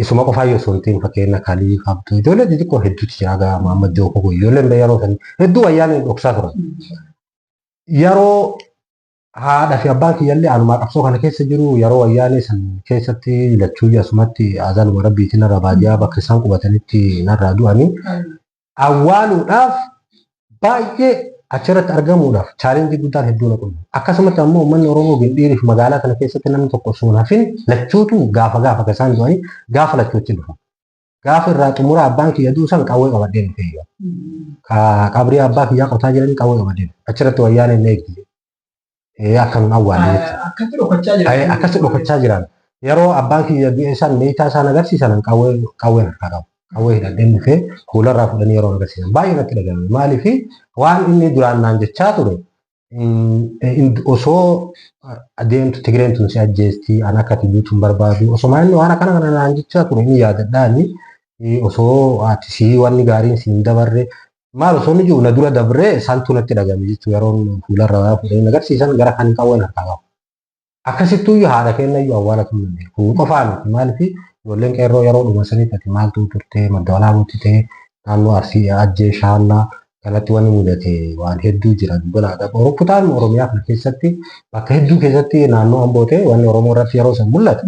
Isuma qofaa yoo osoo hin ta'in fakkeenya Kalii Abduu ijoollee xixiqqoo hedduutu jira gaa Mahammad Jookoo ijoolleen yeroo san hedduu wayyaan dhoksaa turan. Yeroo haadha fi abbaan kiyyallee anumaa qabsoo kana keessa jiru yeroo wayyaanee san keessatti lachuu asumatti azanuma rabbiitiin narra baadiyyaa bakka isaan qubatanitti narraa du'anii awwaaluudhaaf baay'ee achirratti argamuudhaaf chaalenjii guddaan hedduu na qunname. Akkasumatti ammoo uummanni Oromoo Gindhiirii fi magaalaa kana keessatti namni tokko osoo hin hafin lachuutu gaafa gaafa kan isaan du'anii gaafa lachuutti dhufu. Gaafa irraa xumura abbaan kiyya du'u san qawwee qabadhee dhufe. Qabrii abbaa kiyyaa qotaa jiranii qawwee qabadhee dhufe. Achirratti wayyaaneen na eegdi. Akka nun awwaalle jechuudha. Akkatti dhokachaa jiran. Akkatti dhokachaa jiran. Yeroo abbaan kiyya du'e san meeshaa isaan agarsiisan qawween harkaa qabu. Qawwee hidhadheen dhufee fuularraa fudhanii yeroo agarsiisan baay'ee natti dhagahame. Maaliif waan inni duraan naan jechaa ture osoo adeemtu Tigreen tun si ajjeesti an akka ati duutu hin barbaadu osoo inni waan akkana kana naan jechaa ture inni yaadadhaani osoo ati si wanni gaariin si hin dabarre maal osoo inni jiru na dura dabree santu natti dhagahame jechuudha yeroon fuularraa fudhanii agarsiisan gara kan qawween harkaa qabu. Akkasittuyyuu haadha kennayyuu awwaala tun danda'e. Kun qofaa miti maaliif ijoolleen qeerroo yeroo dhuma sanitti ati maaltu turte madda walaabuutti ta'e naannoo Arsii Ajjee Shaallaa kanatti wanni mudate waan hedduu jira dubbalaadha. Kutaan Oromiyaa kana keessatti bakka hedduu keessatti naannoo Amboo ta'e wanni Oromoo irratti yeroo san mul'atu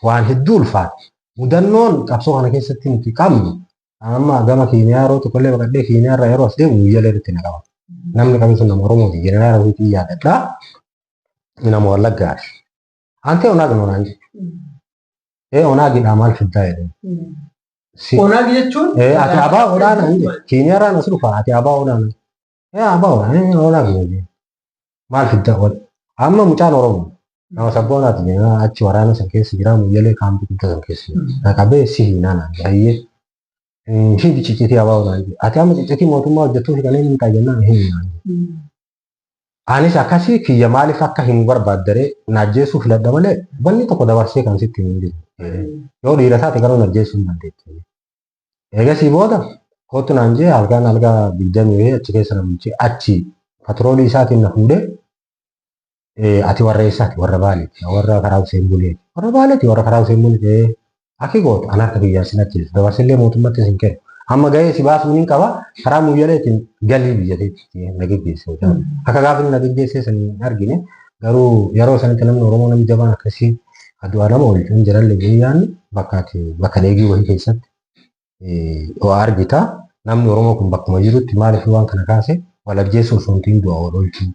waan hedduu ulfaata. Mudannoon qabsoo kana keessatti nuti qabnu amma gama Keeniyaa yeroo tokkollee baqadhee Keeniyaa irraa yeroo as deemu guyyaa irratti na qaba. Namni qabu sun nama Oromooti. Jeneraal Abiyyii yaadadha. Nama Wallaggaati. Antee Onaag naan jedhe. Onaagidha maal fiddaa jedhe. Onaag jechuun? Ati abaa odaanaa hin jedhe. Keeniyaarraan as dhufa ati abaa odaanaa. Abaa odaanaa Onaag jedhe. Maal fiddaa wal. Amma mucaan Oromoo. Nama sabboonaati jenna achi waraana san keessa jira muyyalee kaampii guddaa san keessa jira. Na qabee si hiinaa naan jedhe. Ayyee. Hin ciccitii abaa odaanaa jedhe. Ati amma ciccitii mootummaa hojjettuuf kanneen hin ta'a jennaan hin naan jedhe. Anis akkasii kiyya maaliif akka hin barbaaddaree na ajjeesuu filadha malee wanni tokko dabarsee kan sitti hin jiru. Yoo dhiira taate garuu na ajjeesuu hin dandeettu. Eegasii booda kootu naan jee halkan algaa 20 achi keessa na bulchee achi patroolii isaatiin na fuudhee ati warra eessaati warra Baaleeti warra karaa Hussein Buleeti warra Baaleeti warra karaa Hussein Buleeti akki gootu an harka kiyyaa sin ajjeesu dabarsillee mootummatti sin kennu. Amma gahee si baasuu ni qaba karaa muyyaleetiin galii biyya keetti na geggeesse. Akka gaafa inni na geggeesse san hin argine garuu yeroo sanitti namni Oromoo namni jabaan akkasii adu'aa nama oolchu hin jirallee guyyaan bakka ati bakka leegii wayii keessatti waa argita. Namni Oromoo kun bakkuma jirutti maaliif waan kana kaase wal ajjeesuu osoo hin ta'in du'a wal oolchuu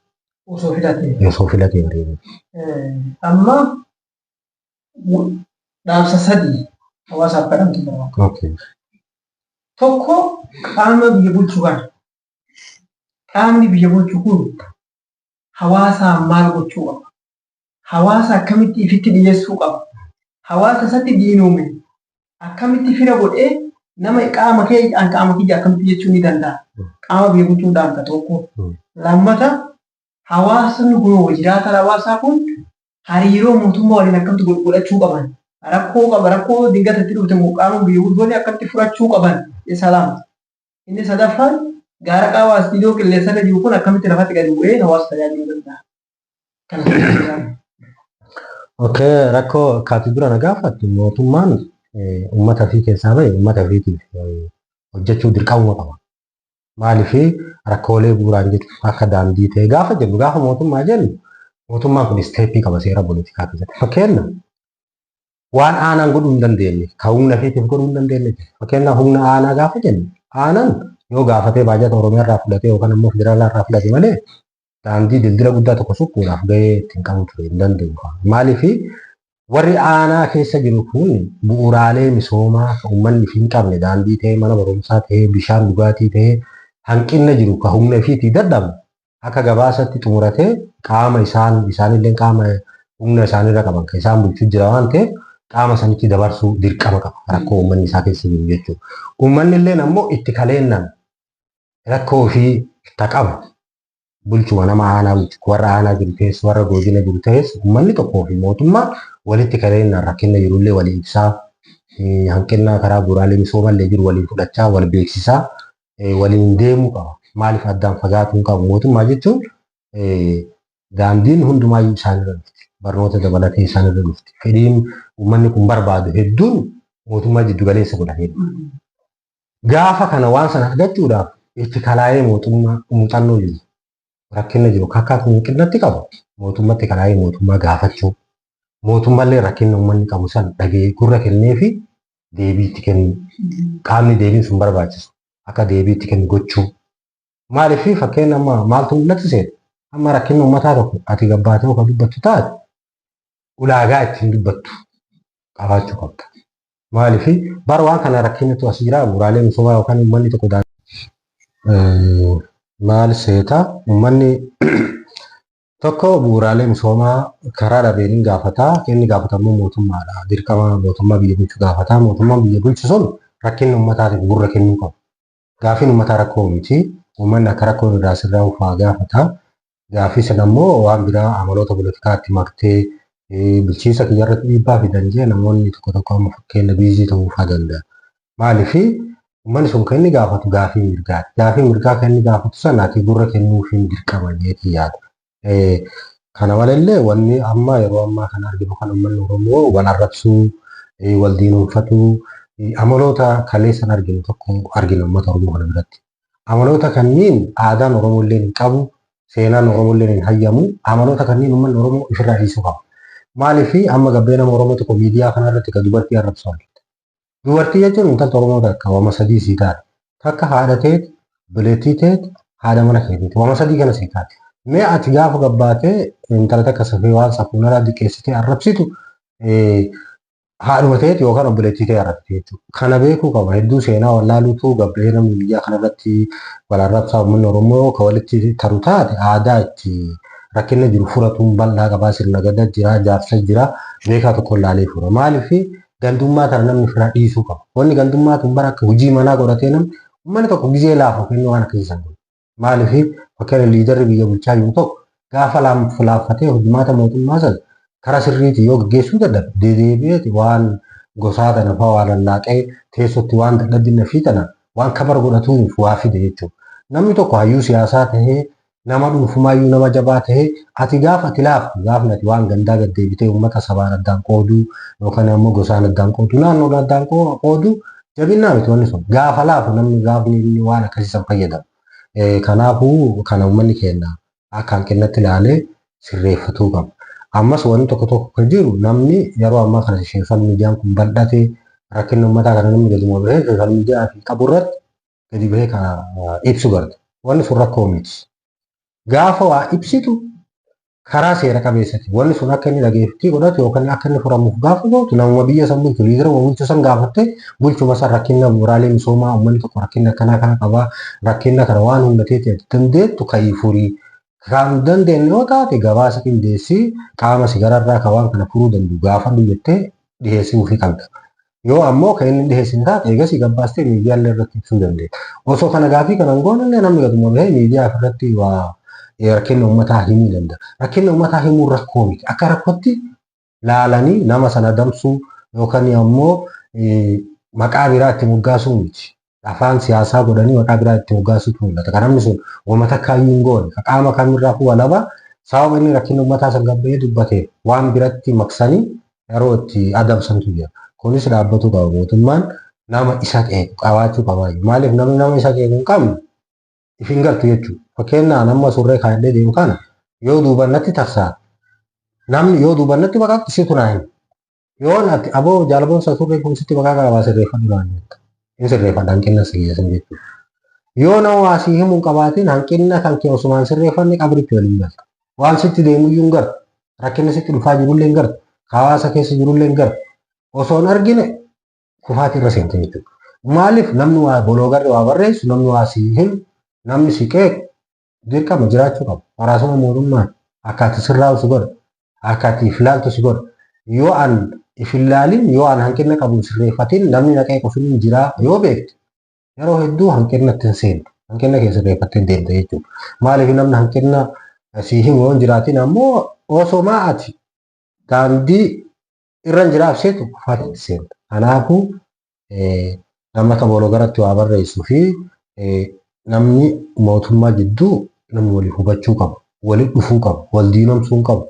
Osoo filatee. Osoo filatee bareeda. Amma dhaamsa sadii hawaasaaf kadhamtu barbaada. Tokko qaama biyya bulchu kana. Qaamni biyya bulchu kun hawaasaaf maal gochuu qaba? Hawaasa akkamitti ifitti dhiyeessuu qaba? Hawaasa isatti diinome akkamitti fira godhee nama qaama kee an qaama kiyya akkamitti jechuu ni danda'a? Qaama biyya bulchuu dhaamta tokko. Lammata hawaasni kun jiraataan hawaasaa kun hariiroo mootummaa waliin akkamitti godhachuu qaban? Rakkoo qaba rakkoo dingata itti dhufte qaama biyya bulchuun akkamitti furachuu qaban? Isa lama. Inni sadaffaan gaara qaawaa istiidiyoo qilleensa irra jiru kun akkamitti lafatti gadi bu'ee hawaasa tajaajiluu danda'a? Kana Okay, rakkoo akkaati dura na gaafattu mootummaan uummata ofii keessaa bahe uummata ofiitiif hojjechuu dirqamuma qaba. Maaliif rakkoolee bu'uuraan jirtu akka daandii ta'e gaafa jennu gaafa mootummaa jennu mootummaan kun isteeppii qaba seera poolitikaa keessatti. Fakkeenya waan aanaan godhuu hin dandeenye kan humna ofiitiif godhuu hin dandeenye fakkeenya humna aanaa gaafa jennu aanaan yoo gaafatee baajata Oromiyaa irraa fudhatee yookaan immoo federaalaa irraa fudhate malee daandii dildila guddaa tokko suphuudhaaf gahee ittiin qabu ture hin danda'u. Maaliif warri aanaa keessa jiru kun bu'uuraalee misoomaa kan uummanni hin qabne daandii ta'ee mana barumsaa ta'ee bishaan dhugaatii ta'ee hanqinna jiru kan humna ofiitii dadhabu akka gabaasatti xumuratee qaama isaanillee qaama humna isaanirra qaban kan isaan bulchuu jira waan ta'eef qaama sanitti dabarsuu dirqama qaba rakkoo uummanni isaa keessa jiru jechuudha. Uummanni illee ammoo itti kaleennan rakkoo ofii taqabu bulchuma nama aanaa bulchu warra aanaa jiru ta'es warra godina jiru ta'es uummanni tokkoo fi mootummaa Walitti kareenna rakkina jirullee walii ibsaa, hanqina karaa bu'uuraalee misoomallee jiru waliin fudhachaa, wal beeksisaa, waliin deemuu qaba. Maaliif addaan fagaatuu hin qabu? Mootummaa jechuun daandiin hundumaayyuu isaanirra dhufti. Barnoota dabalatee isaanirra dhufti. Fedhiin uummanni kun barbaadu hedduun mootummaa jiddu galeessa godhatee dhufa. Gaafa kana waan sana argachuudhaaf itti kalaa'ee mootummaa muuxannoo jiru rakkina jiru akka hanqinnatti qabu mootummatti kalaa'ee mootummaa gaafachuu. Mootummaallee rakkina uummanni qabu san dhagee gurra kennee fi deebii itti kennu. Qaamni deebiin sun barbaachisu akka deebii itti kennu gochuu. Maaliif fakkeenya amma maaltu mul'atu seeta? Amma rakkinni uummataa tokko ati gabbaatee kan dubbattu taate ulaagaa ittiin dubbattu qabaachuu qabda. Maaliif bara waan kana rakkinatu as jira bu'uuraalee misoomaa yookaan uummanni tokko maal seeta uummanni tokko bu'uuraalee misoomaa karaa dhabeen hin gaafata. Inni gaafatamu mootummaadha. Dirqama mootummaa biyya bulchu gaafata. Mootummaan biyya bulchu sun rakkinni uummataatiif gurra kennuu qaba. Gaafiin uummataa rakkoo miti. Uummanni akka rakkoon irraa sirraa ufaa gaafata. Gaafii sana immoo waan biraa amaloota poolitikaatti maktee bulchiinsa kiyya irratti dhiibbaa fidan jee namoonni tokko tokko amma fakkeenya biizii ta'uu fa'aa danda'a. Maaliif uummanni sun kan inni gaafatu gaafii mirgaati. Gaafii mirgaa kan inni gaafatu sana ati gurra kennuufiin dirqama jeetii yaada. Kana malallee wanni amma yeroo ammaa kana arginu kan uummanni Oromoo wal arrabsuu, wal diinonfatuu, amaloota kaleessan arginu tokko argina uummata Oromoo kana biratti. Amaloota kanneen aadaan Oromoo illee hin qabu, seenaan Oromoo illee hin hayyamu. Amaloota kanneen uummanni Oromoo ofirraa dhiisuu qaba. Maaliif amma gabbee nama Oromoo tokko miidiyaa kanarratti kan dubartii arrabsu argita. Dubartii jechuun intalta Oromoo takka wama sadii sii taate. Takka haadha teeti, obboleettii teeti, haadha mana keetiiti. Wama sadii kana sii taate. Mee ati gaafa gabbaatee intala takka safee waan safuun alaa diqqeessitee arrabsitu haadhuma teeti yookaan obboleettii ta'e arrabsite jechuudha. Kana beekuu qaba. Hedduu seenaa wallaaluutu gabbee namni biyyaa kanarratti wal arrabsaa uummanni Oromoo kan walitti taru taate aadaa itti rakkinna jiru furatuun bal'aa qabaa sirna gadaa jira jaarsa jira beekaa tokko laalee fura. Maaliif gandummaa kana namni ofirraa dhiisuu qaba. Wanni gandummaa tun bara akka hojii manaa godhatee namni uummanni tokko gizee laafu kennuu waan akkasii san godhu. Maaliif fakkeenya liidarri biyya bulchaa jiru tokko gaafa laaffatee hojimaata mootummaa sana karaa sirriitiin yoo gaggeessuu dadhabe dedeebi'eeti waan gosaa tana fa'aa waan lallaaqee teessootti waan dadhabina fi tana waan kabar godhatuuf waa fide jechuudha. Namni tokko hayyuu siyaasaa tahee nama dhuunfumaayyuu nama jabaa tahee ati gaafa ati laaftu gaafni ati waan gandaa gad deebitee uummata sabaan addaan qooduu yookaan ammoo gosaan addaan qooduu naannoon addaan qooduu jabinnaa miti wanni sun gaafa laafu namni gaafni inni waan akkasii san fayyadamu. Kanaafuu kana uummanni keenya akka hanqinnatti ilaalee sirreeffatuu qaba. Ammas wanni tokko tokko kan jiru namni yeroo ammaa kana sooshaal miidiyaan kun bal'atee rakkina uummataa kana namni gadi bahee sooshaal miidiyaa fi qabu irratti gadi bahee kan ibsu garta. Wanni sun rakkoo miti. Gaafa waa ibsitu karaa seera qabeessati. Wanni sun akka inni dhageeffii godhatu yookaan akka inni furamuuf gaafa gootu namuma biyya san bulchu liidara bulchu san gaafattee bulchuma san rakkina bu'uuraalee misoomaa uummanni tokko rakkina akkanaa kana qabaa rakkina kana waan humna teetii dandeettu ka'ii furii. Kan dandeenye yoo taate gabaasa qindeessii qaama si gararraa kan waan kana furuu danda'u gaafadhu jettee dhiyeessuu ofii qabda. Yoo ammoo kan inni dhiyeessin taate eegasii gabbaastee miidiyaalee irratti ibsuu dandeetta. Osoo kana gaafii kana hin goone illee namni gaduma bahee miidiyaa irratti waa rakkina uummataa himuu danda'a. Rakkina uummataa himuun rakkoo miti. Akka rakkootti laalanii nama sana adamsuu yookaan ammoo maqaa biraa itti moggaasuu miti. Afaan siyaasaa godhanii maqaa biraa itti moggaasuutu mul'ata. Kan namni sun uummata kaayyuu hin goone qaama kamirraa walaba sababa inni rakkina uummataa san gabbahee dubbate waan biratti maqsanii yeroo itti adamsantu jira. Kunis dhaabbatuu qaba. Mootummaan nama isa qeequ qabaachuu qaba. Maaliif namni nama isa qeequ hin qabne if hin galtu jechuudha. Fakkeenyaaf nama surree kaa'adhee deemu kana yoo duuban natti tarsa'a. Namni yoo duuban natti baqaqtu situ naa hima. Yoo ati aboo jaalboonsa surree kun sitti baqaa qabaa sirreeffadhu naan jetta. Hin sirreeffadha hanqina si geessan jechuudha. Yoo nama waa sii himuu hin qabaatin hanqina kan kee osumaan sirreeffanne qabritti waliin galta. Waan sitti deemuyyuu hin gartu. Rakkina sitti dhufaa jirullee hin gartu. Hawaasa keessa jirullee hin gartu. Osoo hin argine kufaatii irra seente jechuudha. Maaliif namni waa boloogarri waa barreessu namni waa sii himu namni si qeequ dirqama jiraachuu qaba. Waraasuma mootummaan akka ati sirraa'u si godha. Akka ati if ilaaltu si godha. Yoo an if hin ilaalin yoo an hanqina qabu hin sirreeffatin namni na qeequ hin jiraa yoo beekte yeroo hedduu hanqina itti hin seentu. Hanqina kee sirreeffattee deemta jechuudha. Maaliif namni hanqina si himu yoo hin jiraatin ammoo osomaa ati daandii Irra hin jiraaf seetu kufaatti seenta. Kanaafuu namni akka booloo garatti waa barreessuu fi namni mootummaa jidduu namni walii hubachuu qabu, walitti dhufuu qabu, wal diinomsuu hin qabu,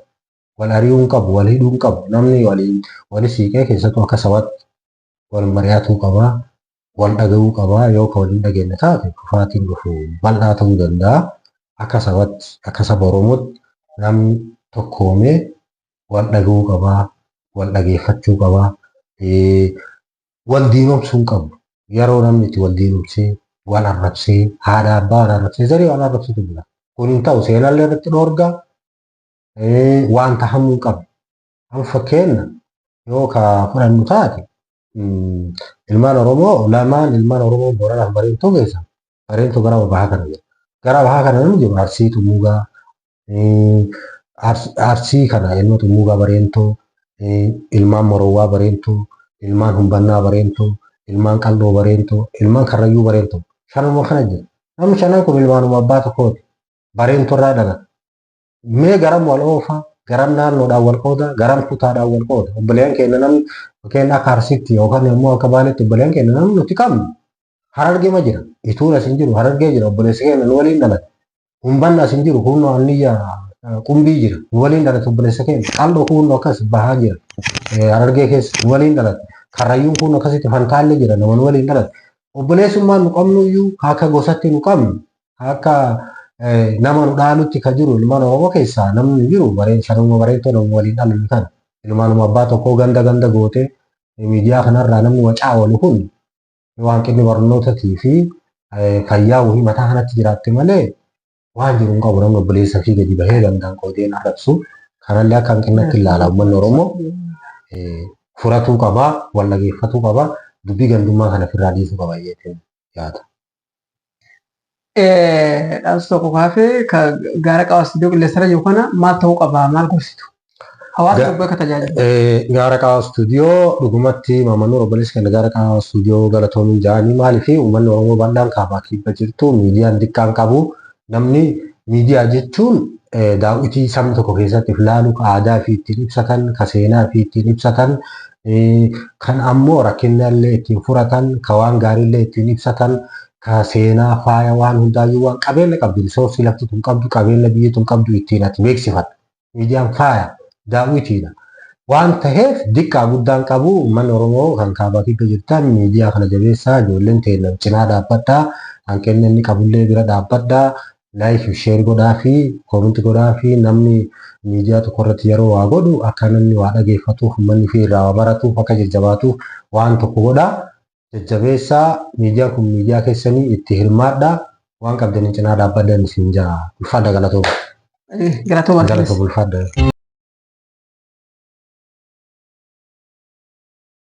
wal ari'uu hin qabu, wal hidhuu hin qabu. Namni waliin wali siiqee keessattuu akka sabaatti wal mari'atuu qaba, wal dhaga'uu qaba. Yoo ka waliin dhageenye taate kufaatiin dhufu bal'aa ta'uu danda'a. Akka sabaatti, akka saba Oromootti namni tokkoomee wal dhaga'uu qaba, wal dhageeffachuu qaba, wal diinomsuu hin qabu. Yeroo namni itti wal diinomsee, wal arrabsee, haadha abbaa wal arrabsee, zarii wal arrabsutu jira. Kun hin ta'u seenallee irratti dhoorgaa waan tahamuu hin qabu. Amma fakkeenya yoo ka fudhannu taate ilmaan Oromoo lamaan ilmaan Oromoo Booranaaf Bareentuu keessa Bareentuu gara bahaa kana jira. Gara bahaa kana namni jiru Arsii Xumuugaa, Arsii kana ilma Xumuugaa Bareentuu, ilmaan Morowwaa Bareentuu, ilmaan Humbannaa Bareentuu, ilmaan Qal'oo Bareentuu, ilmaan Karrayyuu Bareentuu. Shanuma kana jira. Namni shanan kun ilmaanuma abbaa tokkooti. Bareentuu irraa dhalata. Mee garam wal oofa, garam naannoodhaan wal qooda, garam kutaadhaan wal qooda. Obboleeyyan keenya namni fakkeenya akka Arsiitti yookaan immoo akka Baaleetti obboleeyyan keenya namni nuti qabnu Harargee ma jira. Ituun as hin jiru, Harargee jira. Obboleessi keenya nu waliin dhalate. Humbanni as hin jiru, humna anniyyaa qumbii jira. Nu waliin dhalate obboleessa keenya. Qal'oo kun akkas bahaa jira. Harargee keessa nu waliin dhalate. Karrayyuun kun akkasitti fantaallee jira. Nama nu waliin dhalate. Obboleessummaan nu qabnu iyyuu akka gosatti nu qabnu akka nama nu dhaalutti ka jiru ilmaan Oromoo keessaa namni jiru bareen shanuma bareentoo nama waliin dhalannu kana. Ilmaanuma abbaa tokkoo ganda ganda gootee miidiyaa kanarraa namni wacaa oolu kun yoo hanqinni barnootaatii fi fayyaa wayii mataa kanatti jiraatte malee waan jiru hin qabu namni obboleessa fi gadi bahee gandaan qoodeen arrabsu. Kanallee akka hanqinatti ilaala uummanni Oromoo furatuu qabaa, wal dhageeffatuu qabaa, dubbii gandummaa kana ofirraa dhiisuu qaba jeetiin yaada. Dhaamsa tokko kaafee ka gaara qaawaa istuudiyoo qilleensarra jiru kana maal ta'uu qaba maal gorsitu? Hawaasa tokko akka tajaajilu. Gaara qaawaa istuudiyoo dhugumatti Maammanuu obboleessi keenya gaara qaawaa istuudiyoo galatoomiin ja'anii maaliif uummanni Oromoo bal'aan kaabaa kibba jirtu miidiyaan diqqaan qabu namni miidiyaa jechuun daawwitii sabni tokko keessatti of ilaalu ka aadaa fi ittiin ibsatan ka seenaa fi ittiin ibsatan kan ammoo rakkinna illee ittiin furatan ka waan gaariillee ittiin ibsatan ka seenaa faaya waan hundaayyuu waan qabeenya qabdu risoorsii lafti tun qabdu qabeenya biyyi tun qabdu ittiin ati beeksifatta. Miidiyaan faaya daawwitiidha. Waan taheef diqqaa guddaan qabu uummanni Oromoo kan kaabaa kibba jirtan miidiyaa kana jabeessaa ijoolleen teenya cinaa dhaabbadhaa hanqinni inni qabullee bira dhaabbadhaa like fi share godhaa fi comment godhaa fi namni miidiyaa tokko irratti yeroo waa godhu akka namni waa dhageeffatuuf uummanni fi irraa waa baratuuf akka jajjabaatuuf waan tokko godhaa. Jajjabeessaa miidiyaan kun miidiyaa keessanii itti hirmaadhaa waan qabdaniin cinaa dhaabbadhan isin jaa. Ulfaadha galatooma. Galatooma. Galatooma ulfaadha.